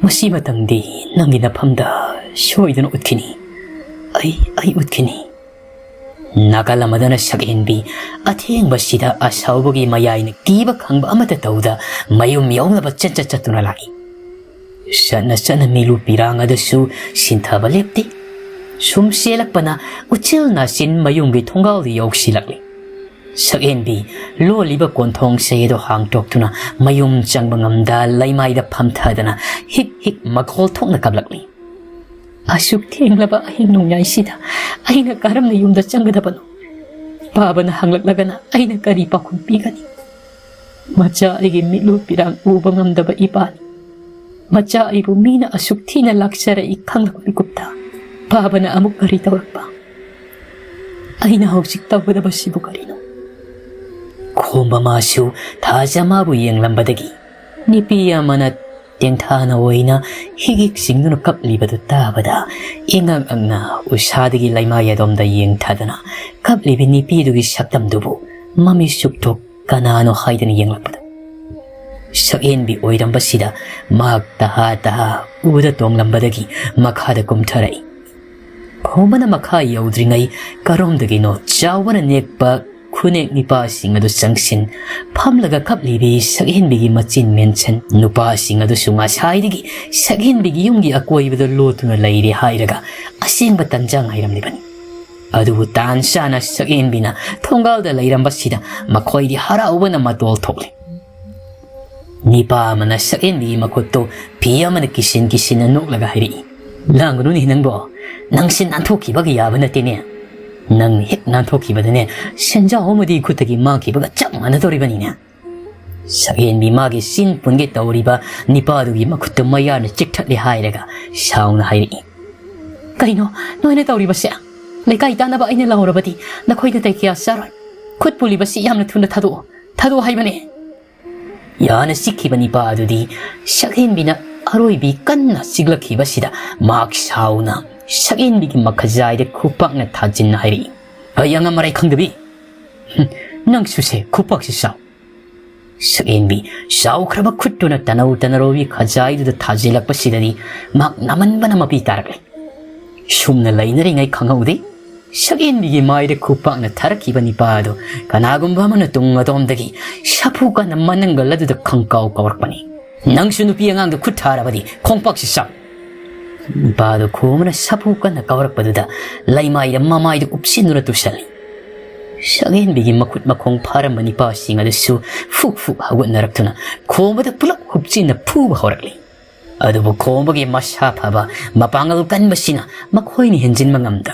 ꯃꯁꯤꯃꯇꯪꯗꯤ ꯅꯪꯒꯤ ꯅꯐꯝꯗ ꯁꯣꯏꯗꯅ ꯎꯠꯈꯤꯅꯤ꯫ ꯑꯩ, ꯑꯩ ꯎꯠꯈꯤꯅꯤ꯫" ꯅꯥꯀꯜ ꯑꯃꯗꯅ ꯁꯛꯍꯦꯟꯕꯤ ꯑꯊꯦꯡꯕꯁꯤꯗ ꯑꯁꯥꯎꯕꯒꯤ ꯃꯌꯥꯏꯅ ꯀꯤꯕ ꯈꯪꯕ ꯑꯃꯠꯇ ꯇꯧꯗ ꯃꯌꯨꯝ ꯌꯧꯅꯕ ꯆꯠ ꯆꯠ ꯆꯠꯇꯨꯅ ꯂꯥꯛꯏ꯫ ꯆꯠꯅ ꯆꯠꯅ ꯃꯤꯂꯨ ꯄꯤꯔꯥꯡ ꯑꯗꯨꯁꯨ ꯁꯤꯟꯊꯕ ꯂꯦꯞꯇꯦ꯫ ꯁꯨꯝ ꯆꯦꯜꯂꯛꯄꯅ ꯎꯆꯤꯜ ꯅꯥꯆꯤꯟ ꯃꯌꯨꯝꯒꯤ ꯊꯣꯡꯒꯥꯜꯗ ꯌꯧꯁꯤꯜꯂꯛꯂꯤ꯫ ꯁꯛꯍꯦꯟꯕꯤ ꯂꯣꯜꯂꯤꯕ ꯀꯣꯟꯊꯣꯡ ꯆꯍꯤꯗꯣ ꯍꯥꯡꯇꯣꯛꯇꯨꯅ ꯃꯌꯨꯝ ꯆꯪꯕ ꯉꯝꯗ ꯂꯩꯃꯥꯏꯗ ꯐꯝꯊꯗꯅ ꯍꯤꯛ ꯍꯤꯛ ꯃꯈꯣꯜ ꯊꯣꯛꯅ ꯀꯞꯂꯛꯂꯤ꯫ "ꯑꯁꯨꯛ ꯊꯦꯡꯂꯕ ꯑꯍꯤꯡ ꯅꯣꯡꯌꯥꯏꯁꯤꯗ ꯑꯩꯅ ꯀꯔꯝꯅ ꯌꯨꯝꯗ ꯆꯪꯒꯗꯕꯅꯣ? ꯄꯥꯕꯅ ꯍꯪꯂꯛꯂꯒꯅ ꯑꯩꯅ ꯀꯔꯤ ꯄꯥꯎꯈꯨꯝ ꯄꯤꯒꯅꯤ? ꯃꯆꯥ ꯑꯩꯒꯤ ꯃꯤꯠꯂꯨ ꯄꯤꯔꯥꯡ ꯎꯕ ꯉꯝꯗꯕ ꯏꯄꯥꯅꯤ꯫ ꯃꯆꯥ ꯑꯩꯕꯨ ꯃꯤꯅ ꯑꯁꯨꯛ ꯊꯤꯅ ꯂꯥꯛꯆꯔꯛꯏ ꯈꯪꯂꯛꯄ ꯃꯤꯀꯨꯞꯇ ꯄꯥꯕꯅ ꯑꯃꯨꯛ ꯀꯔꯤ ꯇꯧꯔꯛꯄ? ꯑꯩꯅ ꯍꯧꯖꯤꯛ ꯇꯧꯒꯗꯕꯁꯤꯕꯨ ꯀꯔꯤꯅꯣ?" ꯈꯣꯝꯕ ꯃꯥꯁꯨ ꯊꯥꯖ ꯃꯥꯕꯨ ꯌꯦꯡꯂꯝꯕꯗꯒꯤ ꯅꯨꯄꯤ ꯑꯃꯅ ꯇꯦꯡꯊꯥꯅ ꯑꯣꯏꯅ ꯍꯤꯛ ꯍꯤꯛ ꯆꯤꯡꯗꯨꯅ ꯀꯞꯂꯤꯕꯗꯨ ꯇꯥꯕꯗ, ꯏꯉꯛ ꯉꯛꯅ ꯎꯁꯥꯗꯒꯤ ꯂꯩꯃꯥꯏ ꯑꯗꯣꯝꯗ ꯌꯦꯡꯊꯗꯨꯅ ꯀꯞꯂꯤꯕꯤ ꯅꯨꯄꯤꯗꯨꯒꯤ ꯁꯛꯇꯝꯗꯨꯕꯨ ꯃꯃꯤꯠ ꯆꯨꯞꯊꯣꯛ ꯀꯅꯥꯅꯣ ꯍꯥꯏꯗꯅ ꯌꯦꯡꯂꯛꯄꯗ, ꯁꯛꯍꯦꯟꯕꯤ ꯑꯣꯏꯔꯝꯕꯁꯤꯗ ꯃꯍꯥꯛ ꯇꯍꯥ ꯇꯍꯥ ꯎꯗ ꯇꯣꯡꯂꯝꯕꯗꯒꯤ ꯃꯈꯥꯗ ꯀꯨꯝꯊꯔꯛꯏ꯫ ꯈꯣꯝꯕꯅ ꯃꯈꯥ ꯌꯧꯗ꯭ꯔꯤꯉꯩ ꯀꯔꯣꯝꯗꯒꯤꯅꯣ ꯆꯥꯎꯕꯅ ꯅꯦꯛꯄ ꯈꯨꯅꯦꯛ ꯅꯤꯄꯥꯁꯤꯡ ꯑꯗꯨ ꯆꯪꯁꯤꯟ, ꯐꯝꯂꯒ ꯀꯞꯂꯤꯕꯤ ꯁꯛꯍꯦꯟꯕꯤꯒꯤ ꯃꯆꯤꯟ ꯃꯦꯟꯁꯤꯟ ꯅꯨꯄꯥꯁꯤꯡ ꯑꯗꯨꯁꯨ ꯉꯁꯥꯏꯗꯒꯤ ꯁꯛꯍꯦꯟꯕꯤꯒꯤ ꯌꯨꯝꯒꯤ ꯑꯀꯣꯏꯕꯗ ꯂꯣꯠꯇꯨꯅ ꯂꯩꯔꯦ ꯍꯥꯏꯔꯒ ꯑꯁꯦꯡꯕ ꯇꯟꯖꯥ ꯉꯥꯏꯔꯝꯂꯤꯕꯅꯤ꯫ ꯑꯗꯨꯕꯨ ꯇꯥꯟ ꯆꯥꯅ ꯁꯛꯍꯦꯟꯕꯤꯅ ꯊꯣꯡꯒꯥꯜꯗ ꯂꯩꯔꯝꯕꯁꯤꯗ ꯃꯈꯣꯏꯗꯤ ꯍꯔꯥꯎꯕꯅ ꯃꯇꯣꯜ ꯊꯣꯛꯂꯦ꯫ ꯅꯤꯄꯥ ꯑꯃꯅ ꯁꯛꯍꯦꯟꯕꯤꯒꯤ ꯃꯈꯨꯠꯇꯨ ꯐꯤ ꯑꯃꯅ ꯀꯤꯁꯤꯟ ꯀꯤꯁꯤꯟꯅ ꯅꯣꯛꯂꯒ ꯍꯥꯏꯔꯛꯏ, "ꯂꯥꯡꯒꯅꯨꯅꯦ ꯅꯪꯕꯣ, ꯅꯪꯁꯦ ꯅꯥꯟꯊꯣꯛꯈꯤꯕꯒ ꯌꯥꯕ ꯅꯠꯇꯦꯅꯦ꯫ ꯅꯪ ꯍꯦꯛ ꯅꯥꯟꯊꯣꯛꯈꯤꯕꯗꯅꯦ, ꯁꯦꯟꯖꯥꯎ ꯑꯃꯗꯤ ꯈꯨꯠꯇꯒꯤ ꯃꯥꯡꯈꯤꯕꯒ ꯆꯞ ꯃꯥꯟꯅꯗꯧꯔꯤꯕꯅꯤꯅꯦ꯫" ꯁꯛꯍꯦꯟꯕꯤ ꯃꯥꯒꯤ ꯆꯤꯟ ꯄꯨꯟꯒꯦ ꯇꯧꯔꯤꯕ ꯅꯤꯄꯥꯗꯨꯒꯤ ꯃꯈꯨꯠꯇꯨ ꯃꯌꯥꯅ ꯆꯤꯛꯊꯠꯂꯦ ꯍꯥꯏꯔꯒ ꯁꯥꯎꯅ ꯍꯥꯏꯔꯛꯏ, "ꯀꯩꯅꯣ ꯅꯣꯏꯅ ꯇꯧꯔꯤꯕꯁꯦ? ꯂꯩꯀꯥꯏ ꯇꯥꯟꯅꯕ ꯑꯩꯅ ꯂꯥꯎꯔꯕꯗꯤ ꯅꯈꯣꯏ ꯅꯥꯇꯩ ꯀꯌꯥ ꯆꯥꯔꯣꯏ꯫ ꯈꯨꯠ ꯄꯨꯜꯂꯤꯕꯁꯤ ꯌꯥꯝꯅ ꯊꯨꯅ ꯊꯥꯗꯣꯛꯑꯣ, ꯊꯥꯗꯣꯛꯑꯣ ꯍꯥꯏꯕꯅꯦ꯫" ꯌꯥꯅ ꯆꯤꯛꯈꯤꯕ ꯅꯤꯄꯥ ꯑꯗꯨꯗꯤ ꯁꯛꯍꯦꯟꯕꯤꯅ ꯑꯔꯣꯏꯕꯤ ꯀꯟꯅ ꯆꯤꯛꯂꯛꯈꯤꯕꯁꯤꯗ ꯃꯍꯥꯛ ꯁꯥꯎꯅ ꯁꯛꯍꯦꯟꯕꯤꯒꯤ ꯃꯈꯖꯥꯏꯗ ꯈꯨꯄꯥꯛꯅ ꯊꯥꯖꯤꯟꯅ ꯍꯥꯏꯔꯛꯏ, "ꯑꯩ ꯑꯉꯝ ꯑꯔꯥꯏ ꯈꯪꯗꯕꯤ! ꯍꯨꯝ, ꯅꯪꯁꯨꯁꯦ ꯈꯨꯄꯥꯛꯁꯤ ꯆꯥꯎ꯫" ꯁꯛꯍꯦꯟꯕꯤ ꯁꯥꯎꯈ꯭ꯔꯕ ꯈꯨꯠꯇꯨꯅ ꯇꯅꯧ ꯇꯅꯔꯧꯕꯤ ꯈꯖꯥꯏꯗꯨꯗ ꯊꯥꯖꯤꯜꯂꯛꯄꯁꯤꯗꯗꯤ ꯃꯍꯥꯛ ꯅꯝꯃꯟꯕꯅ ꯃꯄꯤ ꯇꯥꯔꯛꯂꯦ꯫ ꯁꯨꯝꯅ ꯂꯩꯅꯔꯤꯉꯩ ꯈꯪꯍꯧꯗꯦ, ꯁꯛꯍꯦꯟꯕꯤꯒꯤ ꯃꯥꯏꯗ ꯈꯨꯄꯥꯛꯅ ꯊꯥꯔꯛꯈꯤꯕ ꯅꯤꯄꯥ ꯑꯗꯨ ꯀꯅꯥꯒꯨꯝꯕ ꯑꯃꯅ ꯇꯨꯡ ꯑꯗꯣꯝꯗꯒꯤ ꯁꯥꯐꯨ ꯀꯟꯅ ꯃꯅꯪꯒꯜ ꯑꯗꯨꯗ ꯈꯪꯀꯥꯎ ꯀꯥꯎꯔꯛꯄꯅꯤ꯫ "ꯅꯪꯁꯨ ꯅꯨꯄꯤ ꯑꯉꯥꯡꯗ ꯈꯨꯠ ꯊꯥꯔꯕꯗꯤ ꯈꯣꯡꯄꯥꯛꯁꯤ ꯆꯥꯎ!" ꯅꯤꯄꯥ ꯑꯗꯨ ꯈꯣꯝꯕꯅ ꯁꯥꯐꯨ ꯀꯟꯅ ꯀꯥꯎꯔꯛꯄꯗꯨꯗ ꯂꯩꯃꯥꯏꯗ ꯃꯃꯥꯏꯗꯨ ꯎꯞꯁꯤꯟꯗꯨꯅ ꯇꯨꯁꯜꯂꯤ꯫ ꯁꯛꯍꯦꯟꯕꯤꯒꯤ ꯃꯈꯨꯠ ꯃꯈꯣꯡ ꯐꯥꯔꯝꯕ ꯅꯤꯄꯥꯁꯤꯡ ꯑꯗꯨꯁꯨ ꯐꯨꯛ ꯐꯨꯛ ꯍꯧꯒꯠꯅꯔꯛꯇꯨꯅ ꯈꯣꯝꯕꯗ ꯄꯨꯂꯞ ꯍꯨꯞꯆꯤꯟꯅ ꯐꯨꯕ ꯍꯧꯔꯛꯂꯤ꯫ ꯑꯗꯨꯕꯨ ꯈꯣꯝꯕꯒꯤ ꯃꯁꯥ ꯐꯕ ꯃꯄꯥꯡꯒꯜ ꯀꯟꯕꯁꯤꯅ ꯃꯈꯣꯏꯅ ꯍꯦꯟꯖꯤꯟꯕ ꯉꯝꯗ,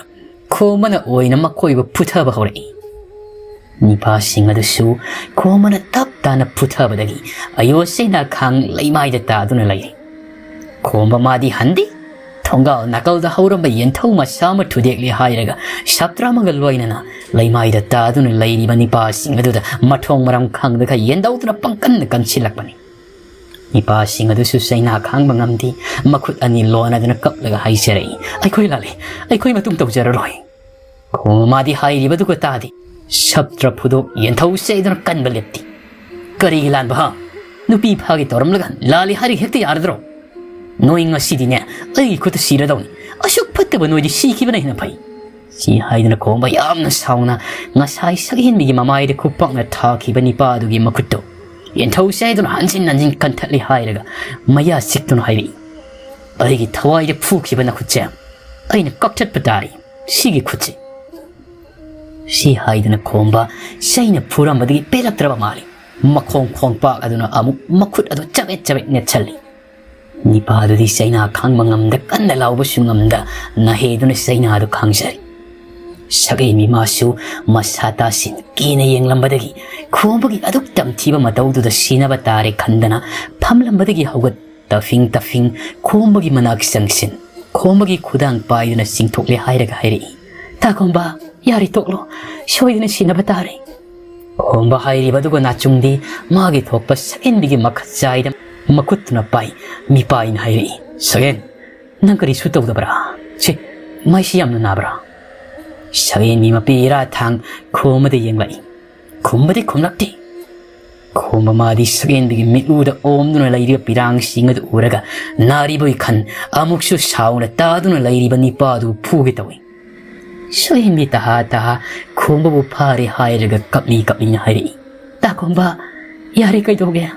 ꯈꯣꯝꯕꯅ ꯑꯣꯏꯅ ꯃꯈꯣꯏꯕꯨ ꯐꯨꯊꯕ ꯍꯧꯔꯛꯏ꯫ ꯅꯤꯄꯥꯁꯤꯡ ꯑꯗꯨꯁꯨ ꯈꯣꯝꯕꯅ ꯇꯞ ꯇꯥꯅ ꯐꯨꯊꯕꯗꯒꯤ ꯑꯌꯣ ꯆꯩꯅꯥ ꯈꯥꯡ ꯂꯩꯃꯥꯏꯗ ꯇꯥꯗꯨꯅ ꯂꯩꯔꯦ꯫ ꯈꯣꯝꯕ ꯃꯥꯗꯤ ꯍꯟꯗꯦ꯫ ꯊꯣꯡꯒꯥꯜ ꯅꯥꯀꯜꯗ ꯍꯧꯔꯝꯕ ꯌꯦꯟꯊꯧ ꯃꯆꯥ ꯑꯃ ꯊꯨꯗꯦꯛꯂꯦ ꯍꯥꯏꯔꯒ ꯁꯥꯇ꯭ꯔ ꯑꯃꯒ ꯂꯣꯏꯅꯅ ꯂꯩꯃꯥꯏꯗ ꯇꯥꯗꯨꯅ ꯂꯩꯔꯤꯕ ꯅꯤꯄꯥꯁꯤꯡ ꯑꯗꯨꯗ ꯃꯊꯣꯡ ꯃꯔꯝ ꯈꯪꯗꯒ ꯌꯦꯟꯗꯧꯗꯨꯅ ꯄꯪꯀꯟꯗ ꯀꯟꯁꯤꯜꯂꯛꯄꯅꯤ꯫ ꯅꯤꯄꯥꯁꯤꯡ ꯑꯗꯨꯁꯨ ꯆꯩꯅꯥ ꯈꯥꯡꯕ ꯉꯝꯗꯦ, ꯃꯈꯨꯠ ꯑꯅꯤ ꯂꯣꯟꯅꯗꯨꯅ ꯀꯞꯂꯒ ꯍꯥꯏꯖꯔꯛꯏ, "ꯑꯩꯈꯣꯏ ꯂꯥꯜꯂꯦ, ꯑꯩꯈꯣꯏ ꯃꯇꯨꯡ ꯇꯧꯖꯔꯔꯣꯏ"꯫ ꯈꯣꯝꯕ ꯃꯥꯗꯤ ꯍꯥꯏꯔꯤꯕꯗꯨꯒ ꯇꯥꯗꯦ꯫ ꯁꯞꯇ꯭ꯔ ꯐꯨꯗꯣꯛ ꯌꯦꯟꯊꯧꯁꯦ ꯍꯥꯏꯗꯨꯅ ꯀꯟꯕ ꯂꯦꯞꯇꯦ꯫ "ꯀꯔꯤꯒꯤ ꯂꯥꯟꯕ ꯍꯥ? ꯅꯨꯄꯤ ꯐꯥꯒꯦ ꯇꯧꯔꯝꯂꯒ ꯂꯥꯜꯂꯤ ꯍꯥꯏꯔꯒ ꯍꯦꯛꯇ ꯌꯥꯔꯗ꯭ꯔꯣ? ꯅꯣꯏ ꯉꯁꯤꯗꯤꯅꯦ ꯑꯩꯒꯤ ꯈꯨꯠꯇ ꯁꯤꯔꯗꯧꯅꯤ꯫ ꯑꯁꯨꯛ ꯐꯠꯇꯕ ꯅꯣꯏꯗꯤ ꯁꯤꯈꯤꯕꯅ ꯍꯦꯟꯅ ꯐꯩ"꯫ ꯁꯤ ꯍꯥꯏꯗꯨꯅ ꯈꯣꯝꯕ ꯌꯥꯝꯅ ꯁꯥꯎꯅ ꯉꯁꯥꯏ ꯁꯛꯍꯦꯟꯕꯤꯒꯤ ꯃꯃꯥꯏꯗ ꯈꯨꯄꯥꯛꯅ ꯊꯥꯈꯤꯕ ꯅꯤꯄꯥ ꯑꯗꯨꯒꯤ ꯃꯈꯨꯠꯇꯣ ꯌꯦꯟꯊꯧꯁꯦ ꯍꯥꯏꯗꯨꯅ ꯍꯟꯖꯤꯟ ꯍꯟꯖꯤꯟ ꯀꯟꯊꯠꯂꯤ ꯍꯥꯏꯔꯒ ꯃꯌꯥ ꯆꯤꯛꯇꯨꯅ ꯍꯥꯏꯔꯛꯏ, "ꯑꯩꯒꯤ ꯊꯋꯥꯏꯗ ꯐꯨꯈꯤꯕ ꯅꯈꯨꯠꯁꯦ ꯑꯩꯅ ꯀꯛꯊꯠꯄ ꯇꯥꯔꯤ, ꯁꯤꯒꯤ ꯈꯨꯠꯁꯦ"꯫ ꯁꯤ ꯍꯥꯏꯗꯨꯅ ꯈꯣꯝꯕ ꯆꯩꯅ ꯐꯨꯔꯝꯕꯗꯒꯤ ꯄꯦꯜꯂꯛꯇ꯭ꯔꯕ ꯃꯥꯜꯂꯤ꯫ ꯃꯈꯣꯡ ꯈꯣꯡꯄꯥꯛ ꯑꯗꯨꯅ ꯑꯃꯨꯛ ꯃꯈꯨꯠ ꯑꯗꯨ ꯆꯕꯦꯠ ꯆꯕꯦꯠ ꯅꯦꯠꯁꯜꯂꯤ꯫ ꯅꯤꯄꯥꯗꯨꯗꯤ ꯆꯩꯅꯥ ꯈꯥꯡꯕ ꯉꯝꯗ, ꯀꯟꯅ ꯂꯥꯎꯕꯁꯨ ꯉꯝꯗ, ꯅꯍꯦꯗꯨꯅ ꯆꯩꯅꯥꯗꯨ ꯈꯥꯡꯖꯔꯤ꯫ ꯁꯛꯍꯦꯟꯕꯤ ꯃꯥꯁꯨ ꯃꯁꯥ ꯇꯥꯁꯤꯟ ꯀꯤꯅ ꯌꯦꯡꯂꯝꯕꯗꯒꯤ ꯈꯣꯝꯕꯒꯤ ꯑꯗꯨꯛ ꯇꯝꯊꯤꯕ ꯃꯇꯧꯗꯨꯗ ꯁꯤꯅꯕ ꯇꯥꯔꯦ ꯈꯟꯗꯅ ꯐꯝꯂꯝꯕꯗꯒꯤ ꯍꯧꯒꯠ ꯇꯐꯤꯡ ꯇꯐꯤꯡ ꯈꯣꯝꯕꯒꯤ ꯃꯅꯥꯛ ꯆꯪꯁꯤꯟ, ꯈꯣꯝꯕꯒꯤ ꯈꯨꯗꯥꯡ ꯄꯥꯏꯗꯨꯅ ꯆꯤꯡꯊꯣꯛꯂꯦ ꯍꯥꯏꯔꯒ ꯍꯥꯏꯔꯛꯏ, "ꯇꯥ ꯈꯣꯝꯕ, ꯌꯥꯔꯦ ꯇꯣꯛꯂꯣ, ꯁꯣꯏꯗꯅ ꯁꯤꯅꯕ ꯇꯥꯔꯦ"꯫ ꯈꯣꯝꯕ ꯍꯥꯏꯔꯤꯕꯗꯨꯒ ꯅꯥꯆꯨꯡꯗꯤ ꯃꯥꯒꯤ ꯊꯣꯛꯄ ꯁꯛꯍꯦꯟꯕꯤꯒꯤ ꯃꯈꯠ ꯆꯥꯏꯗ ꯃꯈꯨꯠꯇꯨꯅ ꯄꯥꯏ꯫ ꯃꯤꯄꯥꯏꯅ ꯍꯥꯏꯔꯛꯏ, "ꯁꯛꯍꯦꯟ, ꯅꯪ ꯀꯔꯤꯁꯨ ꯇꯧꯗꯕ꯭ꯔꯥ? ꯁꯤ ꯃꯥꯏꯁꯤ ꯌꯥꯝꯅ ꯅꯥꯕ꯭ꯔꯥ?" ꯁꯛꯍꯦꯟꯕꯤ ꯃꯄꯤ ꯏꯔꯥ ꯊꯥꯡ ꯈꯣꯝꯕꯗ ꯌꯦꯡꯂꯛꯏ꯫ ꯈꯨꯝꯕꯗꯤ ꯈꯨꯝꯂꯛꯇꯦ꯫ ꯈꯣꯝꯕ ꯃꯥꯗꯤ ꯁꯛꯍꯦꯟꯕꯤꯒꯤ ꯃꯤꯠꯂꯨꯗ ꯑꯣꯝꯗꯨꯅ ꯂꯩꯔꯤꯕ ꯄꯤꯔꯥꯡꯁꯤꯡ ꯑꯗꯨ ꯎꯔꯒ ꯅꯥꯔꯤꯕꯒꯤ ꯈꯟ ꯑꯃꯨꯛꯁꯨ ꯁꯥꯎꯅ ꯇꯥꯗꯨꯅ ꯂꯩꯔꯤꯕ ꯅꯤꯄꯥ ꯑꯗꯨ ꯐꯨꯒꯦ ꯇꯧꯏ꯫ ꯁꯛꯍꯦꯟꯕꯤ ꯇꯍꯥ ꯇꯍꯥ ꯈꯣꯝꯕꯕꯨ ꯐꯥꯔꯦ ꯍꯥꯏꯔꯒ ꯀꯞꯂꯤ ꯀꯞꯂꯤꯅ ꯍꯥꯏꯔꯛꯏ, "ꯇꯥ ꯈꯣꯝꯕ, ꯌꯥꯔꯦ, ꯀꯩꯗꯧꯒꯦ?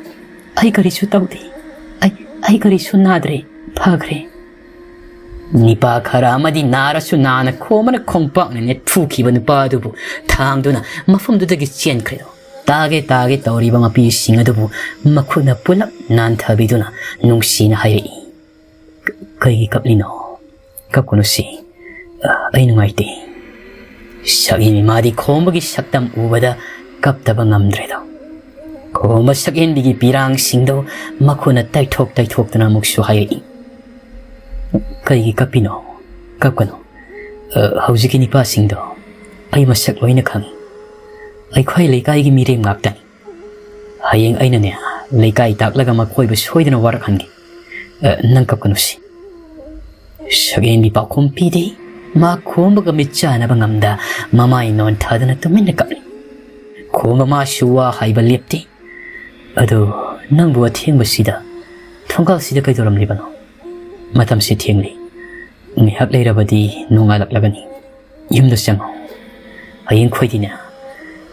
ꯑꯩ ꯀꯔꯤꯁꯨ ꯇꯧꯗꯦ꯫ ꯑꯩ, ꯑꯩ ꯀꯔꯤꯁꯨ ꯅꯥꯗ꯭ꯔꯦ, ꯐꯈ꯭ꯔꯦ"꯫ ꯅꯤꯄꯥ ꯈꯔ ꯑꯃꯗꯤ ꯅꯥꯔꯁꯨ ꯅꯥꯅ ꯈꯣꯝꯕꯅ ꯈꯣꯡꯄꯥꯛꯅ ꯅꯦꯠꯐꯨꯈꯤꯕ ꯅꯨꯄꯥ ꯑꯗꯨꯕꯨ ꯊꯥꯡꯗꯨꯅ ꯃꯐꯝꯗꯨꯗꯒꯤ ꯆꯦꯟꯈ꯭ꯔꯦ꯫ ꯇꯥꯒꯦ ꯇꯥꯒꯦ ꯇꯧꯔꯤꯕ ꯃꯄꯤꯁꯤꯡ ꯑꯗꯨꯕꯨ ꯃꯈꯨꯠꯅ ꯄꯨꯂꯞ ꯅꯥꯟꯊꯕꯤꯗꯨꯅ ꯅꯨꯡꯁꯤꯅ ꯍꯥꯏꯔꯛꯏ, "ꯀ-, ꯀꯩꯒꯤ ꯀꯞꯂꯤꯅꯣ? ꯀꯞꯀꯅꯨ ꯁꯤ꯫ ꯑ, ꯑꯩ ꯅꯨꯡꯉꯥꯏꯇꯦ"꯫ ꯁꯛꯍꯦꯟꯕꯤ ꯃꯥꯗꯤ ꯈꯣꯝꯕꯒꯤ ꯁꯛꯇꯝ ꯎꯕꯗ ꯀꯞꯇꯕ ꯉꯝꯗ꯭ꯔꯦꯗꯣ꯫ ꯈꯣꯝꯕ ꯁꯛꯍꯦꯟꯕꯤꯒꯤ ꯄꯤꯔꯥꯡꯁꯤꯡꯗꯣ ꯃꯈꯨꯠꯅ ꯇꯩꯊꯣꯛ ꯇꯩꯊꯣꯛꯇꯨꯅ ꯑꯃꯨꯛꯁꯨ ꯍꯥꯏꯔꯛꯏ, "ꯀꯩꯒꯤ ꯀꯞꯄꯤꯅꯣ? ꯀꯞꯀꯅꯨ꯫ ꯑ, ꯍꯧꯖꯤꯛꯀꯤ ꯅꯤꯄꯥꯁꯤꯡꯗꯣ ꯑꯩ ꯃꯁꯛ ꯂꯣꯏꯅ ꯈꯪꯏ꯫ ꯑꯩꯈꯣꯏ ꯂꯩꯀꯥꯏꯒꯤ ꯃꯤꯔꯦꯝ ꯉꯥꯛꯇꯅꯤ꯫ ꯍꯌꯦꯡ ꯑꯩꯅꯅꯦ ꯂꯩꯀꯥꯏ ꯇꯥꯛꯂꯒ ꯃꯈꯣꯏꯕꯨ ꯁꯣꯏꯗꯅ ꯋꯥꯔꯛꯍꯟꯒꯦ꯫ ꯑ, ꯅꯪ ꯀꯞꯀꯅꯨꯁꯤ꯫ ꯁꯛꯍꯦꯟꯕꯤ ꯄꯥꯎꯈꯨꯝ ꯄꯤꯗꯦ꯫ ꯃꯥ ꯈꯣꯝꯕꯒ ꯃꯤꯠ ꯆꯥꯟꯅꯕ ꯉꯝꯗ ꯃꯃꯥꯏ ꯅꯣꯟꯊꯗꯅ ꯇꯨꯃꯤꯟꯅ ꯀꯞꯂꯤ꯫ ꯈꯣꯝꯕ ꯃꯥꯁꯨ ꯋꯥ ꯍꯥꯏꯕ ꯂꯦꯞꯇꯦ꯫ "ꯑꯗꯨ ꯅꯪꯕꯨ ꯑꯊꯦꯡꯕꯁꯤꯗ ꯊꯣꯡꯒꯥꯜꯁꯤꯗ ꯀꯩꯗꯧꯔꯝꯂꯤꯕꯅꯣ? ꯃꯇꯝꯁꯤ ꯊꯦꯡꯂꯤ꯫ ꯉꯥꯏꯍꯥꯛ ꯂꯩꯔꯕꯗꯤ ꯅꯣꯡꯉꯥꯜꯂꯛꯂꯒꯅꯤ꯫ ꯌꯨꯝꯗ ꯆꯪꯉꯣ꯫ ꯍꯌꯦꯡ ꯈꯣꯏꯗꯤꯅꯦ,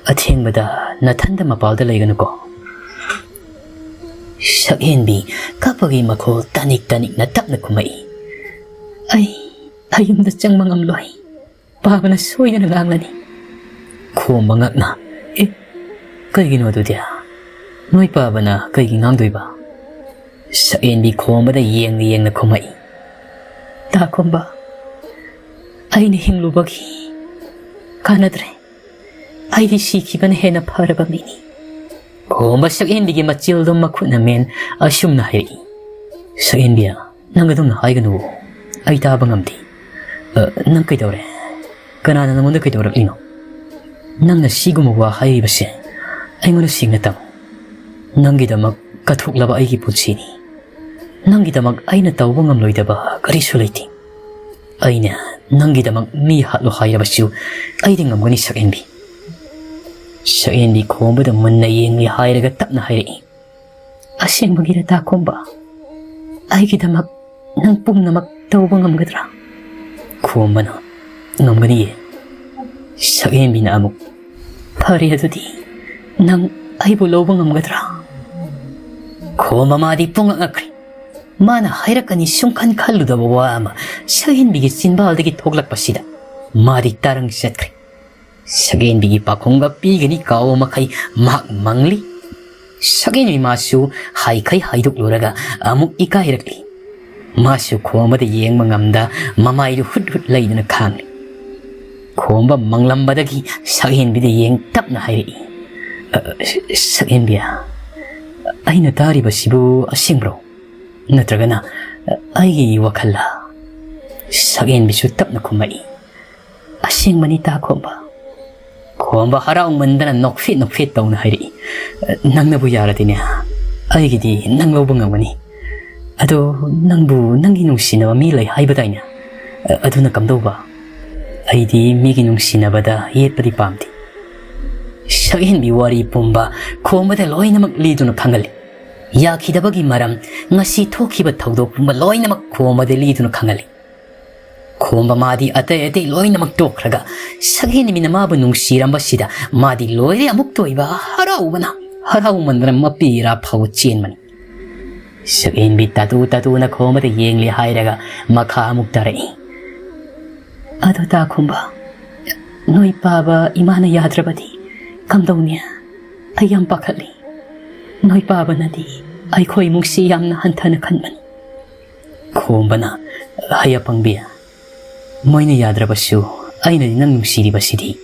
ꯑꯊꯦꯡꯕꯗ ꯅꯊꯟꯗ ꯃꯄꯥꯜꯗ ꯂꯩꯒꯅꯨꯀꯣ꯫" ꯁꯛꯍꯦꯟꯕꯤ ꯀꯞꯄꯒꯤ ꯃꯈꯣꯜ ꯇꯥꯅꯤꯛ ꯇꯥꯅꯤꯛꯅ ꯇꯞꯅ ꯈꯨꯝꯃꯛꯏ꯫ "ꯑꯩ, ꯑꯩ ꯌꯨꯝꯗ ꯆꯪꯕ ꯉꯝꯂꯣꯏ꯫ ꯄꯥꯕꯅ ꯁꯣꯏꯗꯅ ꯉꯥꯡꯂꯅꯤ꯫" ꯈꯣꯝꯕ ꯉꯛꯅ, "ꯑꯦ, ꯀꯩꯒꯤꯅꯣ ꯑꯗꯨꯗꯤ? ꯅꯣꯏ ꯄꯥꯕꯅ ꯀꯩꯒꯤ ꯉꯥꯡꯗꯣꯏꯕ?" ꯁꯛꯍꯦꯟꯕꯤ ꯈꯣꯝꯕꯗ ꯌꯦꯡꯅ ꯌꯦꯡꯅ ꯈꯨꯝꯃꯛꯏ꯫ "ꯇꯥ ꯈꯣꯝꯕ, ꯑꯩꯅ ꯍꯤꯡꯂꯨꯕꯒꯤ ꯀꯥꯟꯅꯗ꯭ꯔꯦ꯫ ꯑꯩꯗꯤ ꯁꯤꯈꯤꯕꯅ ꯍꯦꯟꯅ ꯐꯔꯕ ꯃꯤꯅꯤ꯫" ꯈꯣꯝꯕ ꯁꯛꯍꯦꯟꯕꯤꯒꯤ ꯃꯆꯤꯜꯗꯣ ꯃꯈꯨꯠꯅ ꯃꯦꯟ ꯑꯁꯨꯝꯅ ꯍꯥꯏꯔꯛꯏ꯫ "ꯁꯛꯍꯦꯟꯕꯤ, ꯅꯪ ꯑꯗꯨꯝꯅ ꯍꯥꯏꯒꯅꯨ꯫ ꯑꯩ ꯇꯥꯕ ꯉꯝꯗꯦ꯫ ꯑ, ꯅꯪ ꯀꯩꯗꯧꯔꯦ? ꯀꯅꯥꯅ ꯅꯪꯉꯣꯟꯗ ꯀꯩꯗꯧꯔꯛꯂꯤꯅꯣ? ꯅꯪꯅ ꯁꯤꯒꯨꯝꯕ ꯋꯥ ꯍꯥꯏꯔꯤꯕꯁꯦ ꯑꯩꯉꯣꯟꯗ ꯁꯦꯡꯅ ꯇꯝꯃꯨ꯫ ꯅꯪꯒꯤꯗꯃꯛ ꯀꯠꯊꯣꯛꯂꯕ ꯑꯩꯒꯤ ꯄꯨꯟꯁꯤꯅꯤ꯫ ꯅꯪꯒꯤꯗꯃꯛ ꯑꯩꯅ ꯇꯧꯕ ꯉꯝꯂꯣꯏꯗꯕ ꯀꯔꯤꯁꯨ ꯂꯩꯇꯦ꯫ ꯑꯩꯅ ꯅꯪꯒꯤꯗꯃꯛ ꯃꯤ ꯍꯥꯠꯂꯣ ꯍꯥꯏꯔꯕꯁꯨ ꯑꯩꯗꯤ ꯉꯝꯒꯅꯤ, ꯁꯛꯍꯦꯟꯕꯤ꯫" ꯁꯛꯍꯦꯟꯕꯤ ꯈꯣꯝꯕꯗ ꯃꯨꯟꯅ ꯌꯦꯡꯂꯤ ꯍꯥꯏꯔꯒ ꯇꯞꯅ ꯍꯥꯏꯔꯛꯏ꯫ "ꯑꯁꯦꯡꯕꯒꯤꯔ, ꯇꯥ ꯈꯣꯝꯕ? ꯑꯩꯒꯤꯗꯃꯛ ꯅꯪ ꯄꯨꯝꯅꯃꯛ ꯇꯧꯕ ꯉꯝꯒꯗ꯭ꯔꯥ?" ꯈꯣꯝꯕꯅ, "ꯉꯝꯒꯅꯤꯌꯦ꯫" ꯁꯛꯍꯦꯟꯕꯤꯅ ꯑꯃꯨꯛ, "ꯐꯔꯦ, ꯑꯗꯨꯗꯤ ꯅꯪ ꯑꯩꯕꯨ ꯂꯧꯕ ꯉꯝꯒꯗ꯭ꯔꯥ?" ꯈꯣꯝꯕ ꯃꯥꯗꯤ ꯄꯨꯡꯉꯛ ꯉꯛꯈ꯭ꯔꯦ꯫ ꯃꯥꯅ ꯍꯥꯏꯔꯛꯀꯅꯤ ꯁꯨꯡꯈꯟ ꯈꯜꯂꯨꯗꯕ ꯋꯥ ꯑꯃ ꯁꯛꯍꯦꯟꯕꯤꯒꯤ ꯆꯤꯟꯕꯥꯜꯗꯒꯤ ꯊꯣꯛꯂꯛꯄꯁꯤꯗ ꯃꯥꯗꯤ ꯇꯥꯔꯪ ꯆꯠꯈ꯭ꯔꯦ꯫ ꯁꯛꯍꯦꯟꯕꯤꯒꯤ ꯄꯥꯎꯈꯨꯝꯒ ꯄꯤꯒꯅꯤ ꯀꯥꯎꯕ ꯃꯈꯩ ꯃꯍꯥꯛ ꯃꯪꯂꯤ꯫ ꯁꯛꯍꯦꯟꯕꯤ ꯃꯥꯁꯨ ꯍꯥꯏꯈꯩ ꯍꯥꯏꯗꯣꯛꯂꯨꯔꯒ ꯑꯃꯨꯛ ꯏꯀꯥꯏꯔꯛꯂꯤ꯫ ꯃꯥꯁꯨ ꯈꯣꯝꯕꯗ ꯌꯦꯡꯕ ꯉꯝꯗ ꯃꯃꯥꯏꯗꯨ ꯍꯨꯠ ꯍꯨꯠ ꯂꯩꯗꯨꯅ ꯈꯥꯡꯂꯤ꯫ ꯈꯣꯝꯕ ꯃꯪꯂꯝꯕꯗꯒꯤ ꯁꯛꯍꯦꯟꯕꯤꯗ ꯌꯦꯡ ꯇꯞꯅ ꯍꯥꯏꯔꯛꯏ, "ꯑ, ꯁꯛꯍꯦꯟꯕꯤ, ꯑꯩꯅ ꯇꯥꯔꯤꯕꯁꯤꯕꯨ ꯑꯁꯦꯡꯕ꯭ꯔꯣ? ꯅꯠꯇ꯭ꯔꯒꯅ ꯑꯩꯒꯤ ꯋꯥꯈꯜꯂ?" ꯁꯛꯍꯦꯟꯕꯤꯁꯨ ꯇꯞꯅ ꯈꯨꯝꯃꯛꯏ, "ꯑꯁꯦꯡꯕꯅꯤ, ꯇꯥ ꯈꯣꯝꯕ꯫" ꯈꯣꯝꯕ ꯍꯔꯥꯎꯃꯟꯗꯅ ꯅꯣꯛꯐꯦꯠ ꯅꯣꯛꯐꯦꯠ ꯇꯧꯅ ꯍꯥꯏꯔꯛꯏ, "ꯅꯪꯅꯕꯨ ꯌꯥꯔꯗꯤꯅꯦ, ꯑꯩꯒꯤꯗꯤ ꯅꯪ ꯂꯧꯕ ꯉꯝꯒꯅꯤ꯫ ꯑꯗꯣ ꯅꯪꯕꯨ ꯅꯪꯒꯤ ꯅꯨꯡꯁꯤꯅꯕ ꯃꯤ ꯂꯩ ꯍꯥꯏꯕꯗꯥꯏꯅꯦ? ꯑ-, ꯑꯗꯨꯅ ꯀꯝꯗꯧꯕ? ꯑꯩꯗꯤ ꯃꯤꯒꯤ ꯅꯨꯡꯁꯤꯅꯕꯗ ꯌꯦꯠꯄꯗꯤ ꯄꯥꯝꯗꯦ꯫ ꯁꯛꯍꯦꯟꯕꯤ ꯋꯥꯔꯤ ꯄꯨꯝꯕ ꯈꯣꯝꯕꯗ ꯂꯣꯏꯅꯃꯛ ꯂꯤꯗꯨꯅ ꯈꯪꯍꯜꯂꯤ꯫ ꯌꯥꯈꯤꯗꯕꯒꯤ ꯃꯔꯝ, ꯉꯁꯤ ꯊꯣꯛꯈꯤꯕ ꯊꯧꯗꯣꯛ ꯄꯨꯝꯕ ꯂꯣꯏꯅꯃꯛ ꯈꯣꯝꯕꯗ ꯂꯤꯗꯨꯅ ꯈꯪꯍꯜꯂꯤ꯫ ꯈꯣꯝꯕ ꯃꯥꯗꯤ ꯑꯇꯩ ꯑꯇꯩ ꯂꯣꯏꯅꯃꯛ ꯇꯣꯛꯈ꯭ꯔꯒ ꯁꯛꯍꯦꯟꯕꯤꯅ ꯃꯥꯕꯨ ꯅꯨꯡꯁꯤꯔꯝꯕꯁꯤꯗ ꯃꯥꯗꯤ ꯂꯣꯏꯔꯦ ꯑꯃꯨꯛꯇ ꯑꯣꯏꯕ ꯍꯔꯥꯎꯕꯅ, ꯍꯔꯥꯎꯃꯟꯗꯅ ꯃꯄꯤ ꯏꯔꯥ ꯐꯥꯎꯕ ꯆꯦꯟꯕꯅꯤ꯫ ꯁꯛꯍꯦꯟꯕꯤ ꯇꯥꯇꯨ ꯇꯥꯇꯨꯅ ꯈꯣꯝꯕꯗ ꯌꯦꯡꯂꯦ ꯍꯥꯏꯔꯒ ꯃꯈꯥ ꯑꯃꯨꯛ ꯇꯥꯔꯛꯏ꯫ "ꯑꯗꯣ ꯇꯥ ꯈꯣꯝꯕ, ꯅꯣꯏ ꯄꯥꯕ ꯏꯃꯥꯅ ꯌꯥꯗ꯭ꯔꯕꯗꯤ ꯀꯝꯗꯧꯅꯤ? ꯑꯩ ꯌꯥꯝ ꯄꯥꯈꯠꯂꯤ꯫ ꯅꯣꯏ ꯄꯥꯕꯅꯗꯤ ꯑꯩꯈꯣꯏ ꯏꯃꯨꯡꯁꯤ ꯌꯥꯝꯅ ꯍꯟꯊꯅ ꯈꯟꯕꯅꯤ꯫" ꯈꯣꯝꯕꯅ, "ꯍꯩ ꯑꯄꯪꯕꯤ, ꯃꯣꯏꯅ ꯌꯥꯗ꯭ꯔꯕꯁꯨ ꯑꯩꯅꯗꯤ ꯅꯪ ꯅꯨꯡꯁꯤꯔꯤꯕꯁꯤꯗꯤ꯫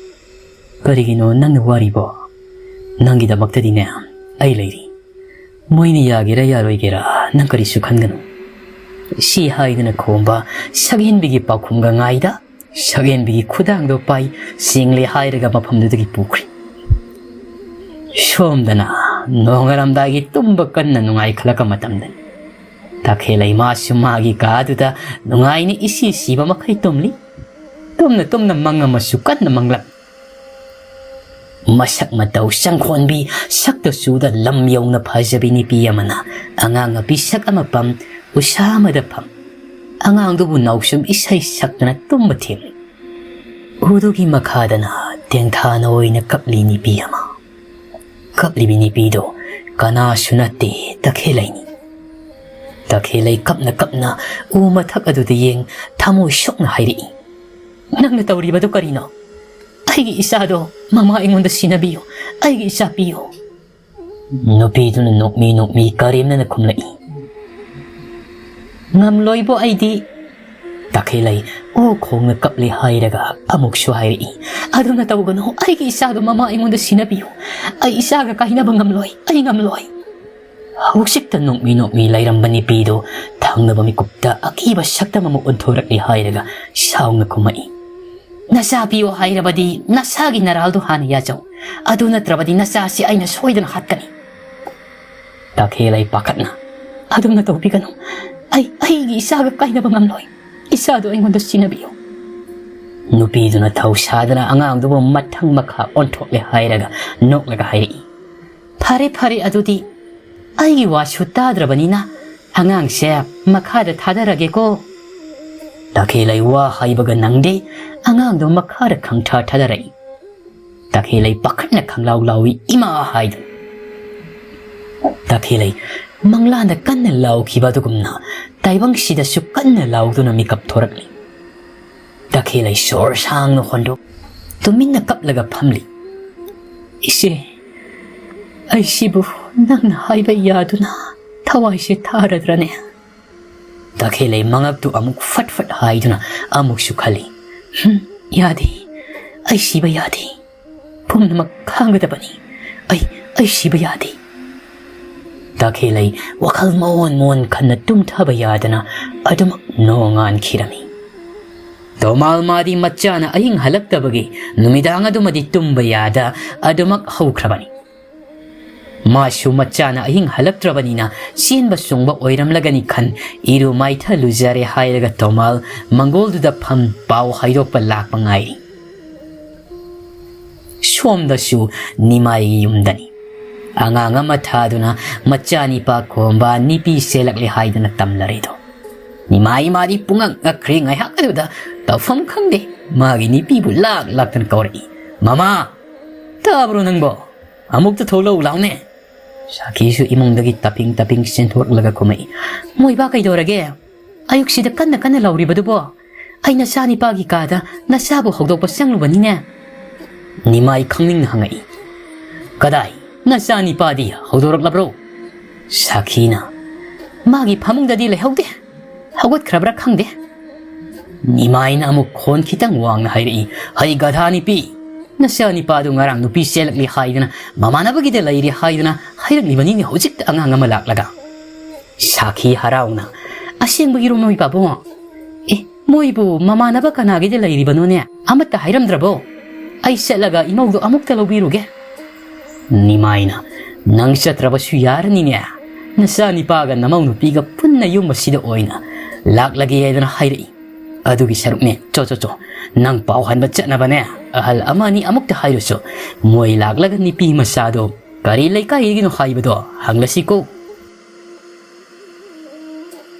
ꯀꯔꯤꯒꯤꯅꯣ ꯅꯪꯅ ꯋꯥꯔꯤꯕꯣ? ꯅꯪꯒꯤꯗꯃꯛꯇꯗꯤꯅꯦ ꯑꯩ ꯂꯩꯔꯤ꯫ ꯃꯣꯏꯅ ꯌꯥꯒꯦꯔꯥ ꯌꯥꯔꯣꯏꯒꯦꯔꯥ ꯅꯪ ꯀꯔꯤꯁꯨ ꯈꯟꯒꯅꯨ꯫" ꯁꯤ ꯍꯥꯏꯗꯨꯅ ꯈꯣꯝꯕ ꯁꯛꯍꯦꯟꯕꯤꯒꯤ ꯄꯥꯎꯈꯨꯝꯒ ꯉꯥꯏꯗ, ꯁꯛꯍꯦꯟꯕꯤꯒꯤ ꯈꯨꯗꯥꯡꯗꯣ ꯄꯥꯏ, ꯆꯤꯡꯂꯦ ꯍꯥꯏꯔꯒ ꯃꯐꯝꯗꯨꯗꯒꯤ ꯄꯨꯈ꯭ꯔꯦ꯫ ꯁꯣꯝꯗꯅ ꯅꯣꯡꯉꯥꯜꯂꯝꯗꯥꯏꯒꯤ ꯇꯨꯝꯕ ꯀꯟꯅ ꯅꯨꯡꯉꯥꯏꯈꯠꯂꯛꯄ ꯃꯇꯝꯗꯅꯤ꯫ ꯇꯈꯦꯜꯂꯩ ꯃꯥꯁꯨ ꯃꯥꯒꯤ ꯀꯥꯗꯨꯗ ꯅꯨꯡꯉꯥꯏꯅ ꯏꯁꯤ ꯁꯤꯕ ꯃꯈꯩ ꯇꯨꯝꯂꯤ꯫ ꯇꯨꯝꯅ ꯇꯨꯝꯅ ꯃꯪ ꯑꯃꯁꯨ ꯀꯟꯅ ꯃꯪꯂꯛ꯫ ꯃꯁꯛ ꯃꯇꯧ ꯆꯪꯈꯣꯟꯕꯤ, ꯁꯛꯇ ꯆꯨꯗ ꯂꯝ ꯌꯧꯅ ꯐꯖꯕꯤ ꯅꯨꯄꯤ ꯑꯃꯅ ꯑꯉꯥꯡ ꯃꯄꯤ ꯁꯛ ꯑꯃ ꯄꯝ, ꯎꯁꯥ ꯑꯃꯗ ꯐꯝ, ꯑꯉꯥꯡꯗꯨꯕꯨ ꯅꯥꯎꯁꯨꯝ ꯏꯁꯩ ꯁꯛꯇꯨꯅ ꯇꯨꯝꯕ ꯊꯦꯝꯂꯤ꯫ ꯎꯗꯨꯒꯤ ꯃꯈꯥꯗꯅ ꯇꯦꯡꯊꯥꯅ ꯑꯣꯏꯅ ꯀꯞꯂꯤ ꯅꯨꯄꯤ ꯑꯃ꯫ ꯀꯞꯂꯤꯕꯤ ꯅꯨꯄꯤꯗꯣ ꯀꯅꯥꯁꯨ ꯅꯠꯇꯦ, ꯇꯈꯦꯜꯂꯩꯅꯤ꯫ ꯇꯈꯦꯜꯂꯩ ꯀꯞꯅ ꯀꯞꯅ ꯎ ꯃꯊꯛ ꯑꯗꯨꯗ ꯌꯦꯡ ꯊꯃꯣꯏ ꯁꯣꯛꯅ ꯍꯥꯏꯔꯛꯏ, "ꯅꯪꯅ ꯇꯧꯔꯤꯕꯗꯨ ꯀꯔꯤꯅꯣ? ꯑꯩꯒꯤ ꯏꯆꯥꯗꯣ ꯃꯃꯥ ꯑꯩꯉꯣꯟꯗ ꯁꯤꯟꯅꯕꯤꯌꯨ, ꯑꯩꯒꯤ ꯏꯆꯥ ꯄꯤꯌꯨ꯫" ꯅꯨꯄꯤꯗꯨꯅ ꯅꯣꯛꯃꯤ ꯅꯣꯛꯃꯤ ꯀꯔꯦꯝꯅꯅ ꯈꯨꯝꯂꯛꯏ, "ꯉꯝꯂꯣꯏꯕꯣ ꯑꯩꯗꯤ꯫" ꯇꯈꯦꯜꯂꯩ ꯑꯣ ꯈꯣꯡꯅ ꯀꯞꯂꯦ ꯍꯥꯏꯔꯒ ꯑꯃꯨꯛꯁꯨ ꯍꯥꯏꯔꯛꯏ, "ꯑꯗꯨꯅ ꯇꯧꯒꯅꯨ, ꯑꯩꯒꯤ ꯏꯆꯥꯗꯣ ꯃꯃꯥ ꯑꯩꯉꯣꯟꯗ ꯁꯤꯟꯅꯕꯤꯌꯨ꯫ ꯑꯩ ꯏꯆꯥꯒ ꯀꯥꯏꯅꯕ ꯉꯝꯂꯣꯏ, ꯑꯩ ꯉꯝꯂꯣꯏ꯫" ꯍꯧꯖꯤꯛꯇ ꯅꯣꯛꯃꯤ ꯅꯣꯛꯃꯤ ꯂꯩꯔꯝꯕ ꯅꯨꯄꯤꯗꯣ ꯊꯪꯅꯕ ꯃꯤꯀꯨꯞꯇ ꯑꯀꯤꯕ ꯁꯛꯇꯝ ꯑꯃ ꯑꯣꯟꯊꯣꯔꯛꯂꯦ ꯍꯥꯏꯔꯒ ꯁꯥꯎꯅ ꯈꯨꯝꯃꯛꯏ, "ꯅꯆꯥ ꯄꯤꯌꯣ ꯍꯥꯏꯔꯕꯗꯤ ꯅꯁꯥꯒꯤ ꯅꯔꯥꯜꯗꯣ ꯍꯥꯟꯅ ꯌꯥꯖꯧ꯫ ꯑꯗꯨ ꯅꯠꯇ꯭ꯔꯕꯗꯤ ꯅꯆꯥꯁꯤ ꯑꯩꯅ ꯁꯣꯏꯗꯅ ꯍꯥꯠꯀꯅꯤ꯫" ꯇꯈꯦꯜꯂꯩ ꯄꯥꯈꯠꯅ, "ꯑꯗꯨꯝꯅ ꯇꯧꯕꯤꯒꯅꯨ꯫ ꯑꯩ, ꯑꯩꯒꯤ ꯏꯆꯥꯒ ꯀꯥꯏꯅꯕ ꯉꯝꯂꯣꯏ꯫ ꯏꯆꯥꯗꯣ ꯑꯩꯉꯣꯟꯗ ꯁꯤꯟꯅꯕꯤꯌꯨ꯫" ꯅꯨꯄꯤꯗꯨꯅ ꯊꯧꯁꯥꯗꯅ ꯑꯉꯥꯡꯗꯨꯕꯨ ꯃꯊꯪ ꯃꯈꯥ ꯑꯣꯟꯊꯣꯛꯂꯦ ꯍꯥꯏꯔꯒ ꯅꯣꯛꯂꯒ ꯍꯥꯏꯔꯛꯏ, "ꯐꯔꯦ, ꯐꯔꯦ, ꯑꯗꯨꯗꯤ ꯑꯩꯒꯤ ꯋꯥꯁꯨ ꯇꯥꯗ꯭ꯔꯕꯅꯤꯅ ꯑꯉꯥꯡꯁꯦ ꯃꯈꯥꯗ ꯊꯥꯗꯔꯒꯦꯀꯣ꯫" ꯇꯈꯦꯜꯂꯩ ꯋꯥ ꯍꯥꯏꯕꯒ ꯅꯪꯗꯦ, ꯑꯉꯥꯡꯗꯣ ꯃꯈꯥꯗ ꯈꯪꯊꯥ ꯊꯥꯗꯔꯛꯏ꯫ ꯇꯈꯦꯜꯂꯩ ꯄꯥꯈꯠꯅ ꯈꯪꯂꯥꯎ ꯂꯥꯎꯏ, "ꯏꯃꯥ!" ꯍꯥꯏꯗꯨꯅ꯫ ꯇꯈꯦꯜꯂꯩ ꯃꯪꯂꯥꯟꯗ ꯀꯟꯅ ꯂꯥꯎꯈꯤꯕ ꯑꯗꯨꯒꯨꯝꯅ ꯇꯥꯏꯕꯪꯁꯤꯗꯁꯨ ꯀꯟꯅ ꯂꯥꯎꯗꯨꯅ ꯃꯤꯀꯞ ꯊꯣꯔꯛꯂꯤ꯫ ꯇꯈꯦꯜꯂꯩ ꯁꯣꯔ ꯁꯥꯡꯅ ꯍꯣꯟꯗꯣꯛ, ꯇꯨꯃꯤꯟꯅ ꯀꯞꯂꯒ ꯐꯝꯂꯤ꯫ "ꯏꯆꯦ, ꯑꯩꯁꯤꯕꯨ ꯅꯪꯅ ꯍꯥꯏꯕ ꯌꯥꯗꯨꯅ ꯊꯋꯥꯏꯁꯦ ꯊꯥꯔꯗ꯭ꯔꯅꯦ?" ꯇꯈꯦꯜꯂꯩ ꯃꯉꯛꯇꯨ ꯑꯃꯨꯛ ꯐꯠ ꯐꯠ ꯍꯥꯏꯗꯨꯅ ꯑꯃꯨꯛꯁꯨ ꯈꯜꯂꯤ, "ꯍꯨꯝ, ꯌꯥꯗꯦ, ꯑꯩ ꯁꯤꯕ ꯌꯥꯗꯦ꯫ ꯄꯨꯝꯅꯃꯛ ꯈꯥꯡꯒꯗꯕꯅꯤ꯫ ꯑꯩ, ꯑꯩ ꯁꯤꯕ ꯌꯥꯗꯦ꯫" ꯇꯈꯦꯜꯂꯩ ꯋꯥꯈꯜ ꯃꯑꯣꯟ ꯃꯑꯣꯟ ꯈꯟꯅ ꯇꯨꯝꯊꯕ ꯌꯥꯗꯅ ꯑꯗꯨꯃꯛ ꯅꯣꯡꯉꯥꯟꯈꯤꯔꯝꯃꯤ꯫ ꯇꯣꯃꯥꯜ ꯃꯥꯗꯤ ꯃꯆꯥꯅ ꯑꯍꯤꯡ ꯍꯜꯂꯛꯇꯕꯒꯤ ꯅꯨꯃꯤꯗꯥꯡ ꯑꯗꯨꯃꯗꯤ ꯇꯨꯝꯕ ꯌꯥꯗ ꯑꯗꯨꯃꯛ ꯍꯧꯈ꯭ꯔꯕꯅꯤ꯫ ꯃꯥꯁꯨ ꯃꯆꯥꯅ ꯑꯍꯤꯡ ꯍꯜꯂꯛꯇ꯭ꯔꯕꯅꯤꯅ ꯆꯦꯟꯕ ꯆꯣꯡꯕ ꯑꯣꯏꯔꯝꯂꯒꯅꯤ ꯈꯟ ꯏꯔꯨ ꯃꯥꯏꯊ ꯂꯨꯖꯔꯦ ꯍꯥꯏꯔꯒ ꯇꯣꯃꯥꯜ ꯃꯪꯒꯣꯜꯗꯨꯗ ꯐꯝ ꯄꯥꯎ ꯍꯥꯏꯗꯣꯛꯄ ꯂꯥꯛꯄ ꯉꯥꯏꯔꯤ꯫ ꯁꯣꯝꯗꯁꯨ ꯅꯤꯃꯥꯏꯒꯤ ꯌꯨꯝꯗꯅꯤ꯫ ꯑꯉꯥꯡ ꯑꯃ ꯊꯥꯗꯨꯅ ꯃꯆꯥꯅꯤꯄꯥ ꯈꯣꯝꯕ ꯅꯤꯄꯤ ꯆꯦꯜꯂꯛꯂꯦ ꯍꯥꯏꯗꯨꯅ ꯇꯝꯂꯔꯦꯗꯣ꯫ ꯅꯤꯃꯥꯏ ꯃꯥꯗꯤ ꯄꯨꯡꯉꯛ ꯉꯛꯈ꯭ꯔꯦ꯫ ꯉꯥꯏꯍꯥꯛ ꯑꯗꯨꯗ ꯇꯧꯐꯝ ꯈꯪꯗꯦ꯫ ꯃꯥꯒꯤ ꯅꯤꯄꯤꯕꯨ ꯂꯥꯛ ꯂꯥꯛꯇꯅ ꯀꯧꯔꯛꯏ, "ꯃꯃꯥ! ꯇꯥꯕ꯭ꯔꯣ ꯅꯪꯕꯣ? ꯑꯃꯨꯛꯇ ꯊꯣꯛꯂꯛꯎ ꯂꯥꯎꯅꯦ!" ꯁꯥꯈꯤꯁꯨ ꯏꯃꯨꯡꯗꯒꯤ ꯇꯞꯄꯤꯡ ꯇꯞꯄꯤꯡ ꯆꯦꯟꯊꯣꯔꯛꯂꯒ ꯈꯨꯝꯃꯛꯏ, "ꯃꯣꯏꯕꯥ ꯀꯩꯗꯧꯔꯒꯦ? ꯑꯌꯨꯛꯁꯤꯗ ꯀꯟꯅ ꯀꯟꯅ ꯂꯥꯎꯔꯤꯕꯗꯨꯕꯣ? ꯑꯩ ꯅꯆꯥꯅꯤꯄꯥꯒꯤ ꯀꯥꯗ ꯅꯆꯥꯕꯨ ꯍꯧꯗꯣꯛꯄ ꯆꯪꯂꯨꯕꯅꯤꯅꯦ꯫" ꯅꯤꯃꯥꯏ ꯈꯪꯅꯤꯡꯅ ꯍꯪꯉꯛꯏ, "ꯀꯗꯥꯏ? ꯅꯆꯥꯅꯤꯄꯥꯗꯤ ꯍꯧꯗꯣꯔꯛꯂꯕ꯭ꯔꯣ?" ꯁꯥꯈꯤꯅ, "ꯃꯥꯒꯤ ꯐꯃꯨꯡꯗꯗꯤ ꯂꯩꯍꯧꯗꯦ꯫ ꯍꯧꯒꯠꯈ꯭ꯔꯕ꯭ꯔꯥ ꯈꯪꯗꯦ꯫" ꯅꯤꯃꯥꯏꯅ ꯑꯃꯨꯛ ꯈꯣꯟ ꯈꯤꯇꯪ ꯋꯥꯡꯅ ꯍꯥꯏꯔꯛꯏ, "ꯍꯩ ꯒꯙꯥ ꯅꯤꯄꯤ! ꯅꯆꯥꯅꯤꯄꯥꯗꯨ ꯉꯔꯥꯡ ꯅꯨꯄꯤ ꯆꯦꯜꯂꯛꯂꯤ ꯍꯥꯏꯗꯅ, ꯃꯃꯥꯟꯅꯕꯒꯤꯗ ꯂꯩꯔꯤ ꯍꯥꯏꯗꯅ ꯍꯥꯏꯔꯛꯂꯤꯕꯅꯤꯅꯦ ꯍꯧꯖꯤꯛꯇ ꯑꯉꯥꯡ ꯑꯃ ꯂꯥꯛꯂꯒ꯫" ꯁꯥꯈꯤ ꯍꯔꯥꯎꯅ, "ꯑꯁꯦꯡꯕꯒꯤꯔꯣ ꯃꯣꯏ ꯄꯥꯕꯨꯡ? ꯑꯦ, ꯃꯣꯏꯕꯨ ꯃꯃꯥꯟꯅꯕ ꯀꯅꯥꯒꯤꯗ ꯂꯩꯔꯤꯕꯅꯣꯅꯦ? ꯑꯃꯠꯇ ꯍꯥꯏꯔꯝꯗ꯭ꯔꯕꯣ? ꯑꯩ ꯆꯠꯂꯒ ꯏꯃꯧꯗꯣ ꯑꯃꯨꯛꯇ ꯂꯧꯕꯤꯔꯨꯒꯦ꯫" ꯅꯤꯃꯥꯏꯅ, "ꯅꯪ ꯆꯠꯇ꯭ꯔꯕꯁꯨ ꯌꯥꯔꯅꯤꯅꯦ꯫ ꯅꯆꯥ ꯅꯤꯄꯥꯒ ꯅꯃꯧ ꯅꯨꯄꯤꯒ ꯄꯨꯟꯅ ꯌꯨꯝ ꯑꯁꯤꯗ ꯑꯣꯏꯅ ꯂꯥꯛꯂꯒꯦ ꯍꯥꯏꯗꯅ ꯍꯥꯏꯔꯛꯏ꯫ ꯑꯗꯨꯒꯤ ꯁꯔꯨꯛꯅꯦ꯫ ꯆꯣ, ꯆꯣ, ꯆꯣ꯫ ꯅꯪ ꯄꯥꯎ ꯍꯟꯕ ꯆꯠꯅꯕꯅꯦ꯫ ꯑꯍꯜ ꯑꯃ ꯑꯅꯤ ꯑꯃꯨꯛꯇ ꯍꯥꯏꯔꯨꯁꯨ꯫ ꯃꯣꯏ ꯂꯥꯛꯂꯒ ꯅꯨꯄꯤ ꯃꯆꯥꯗꯣ ꯀꯔꯤ ꯂꯩꯀꯥꯏꯗꯒꯤꯅꯣ ꯍꯥꯏꯕꯗꯣ ꯍꯪꯂꯁꯤꯀꯣ?"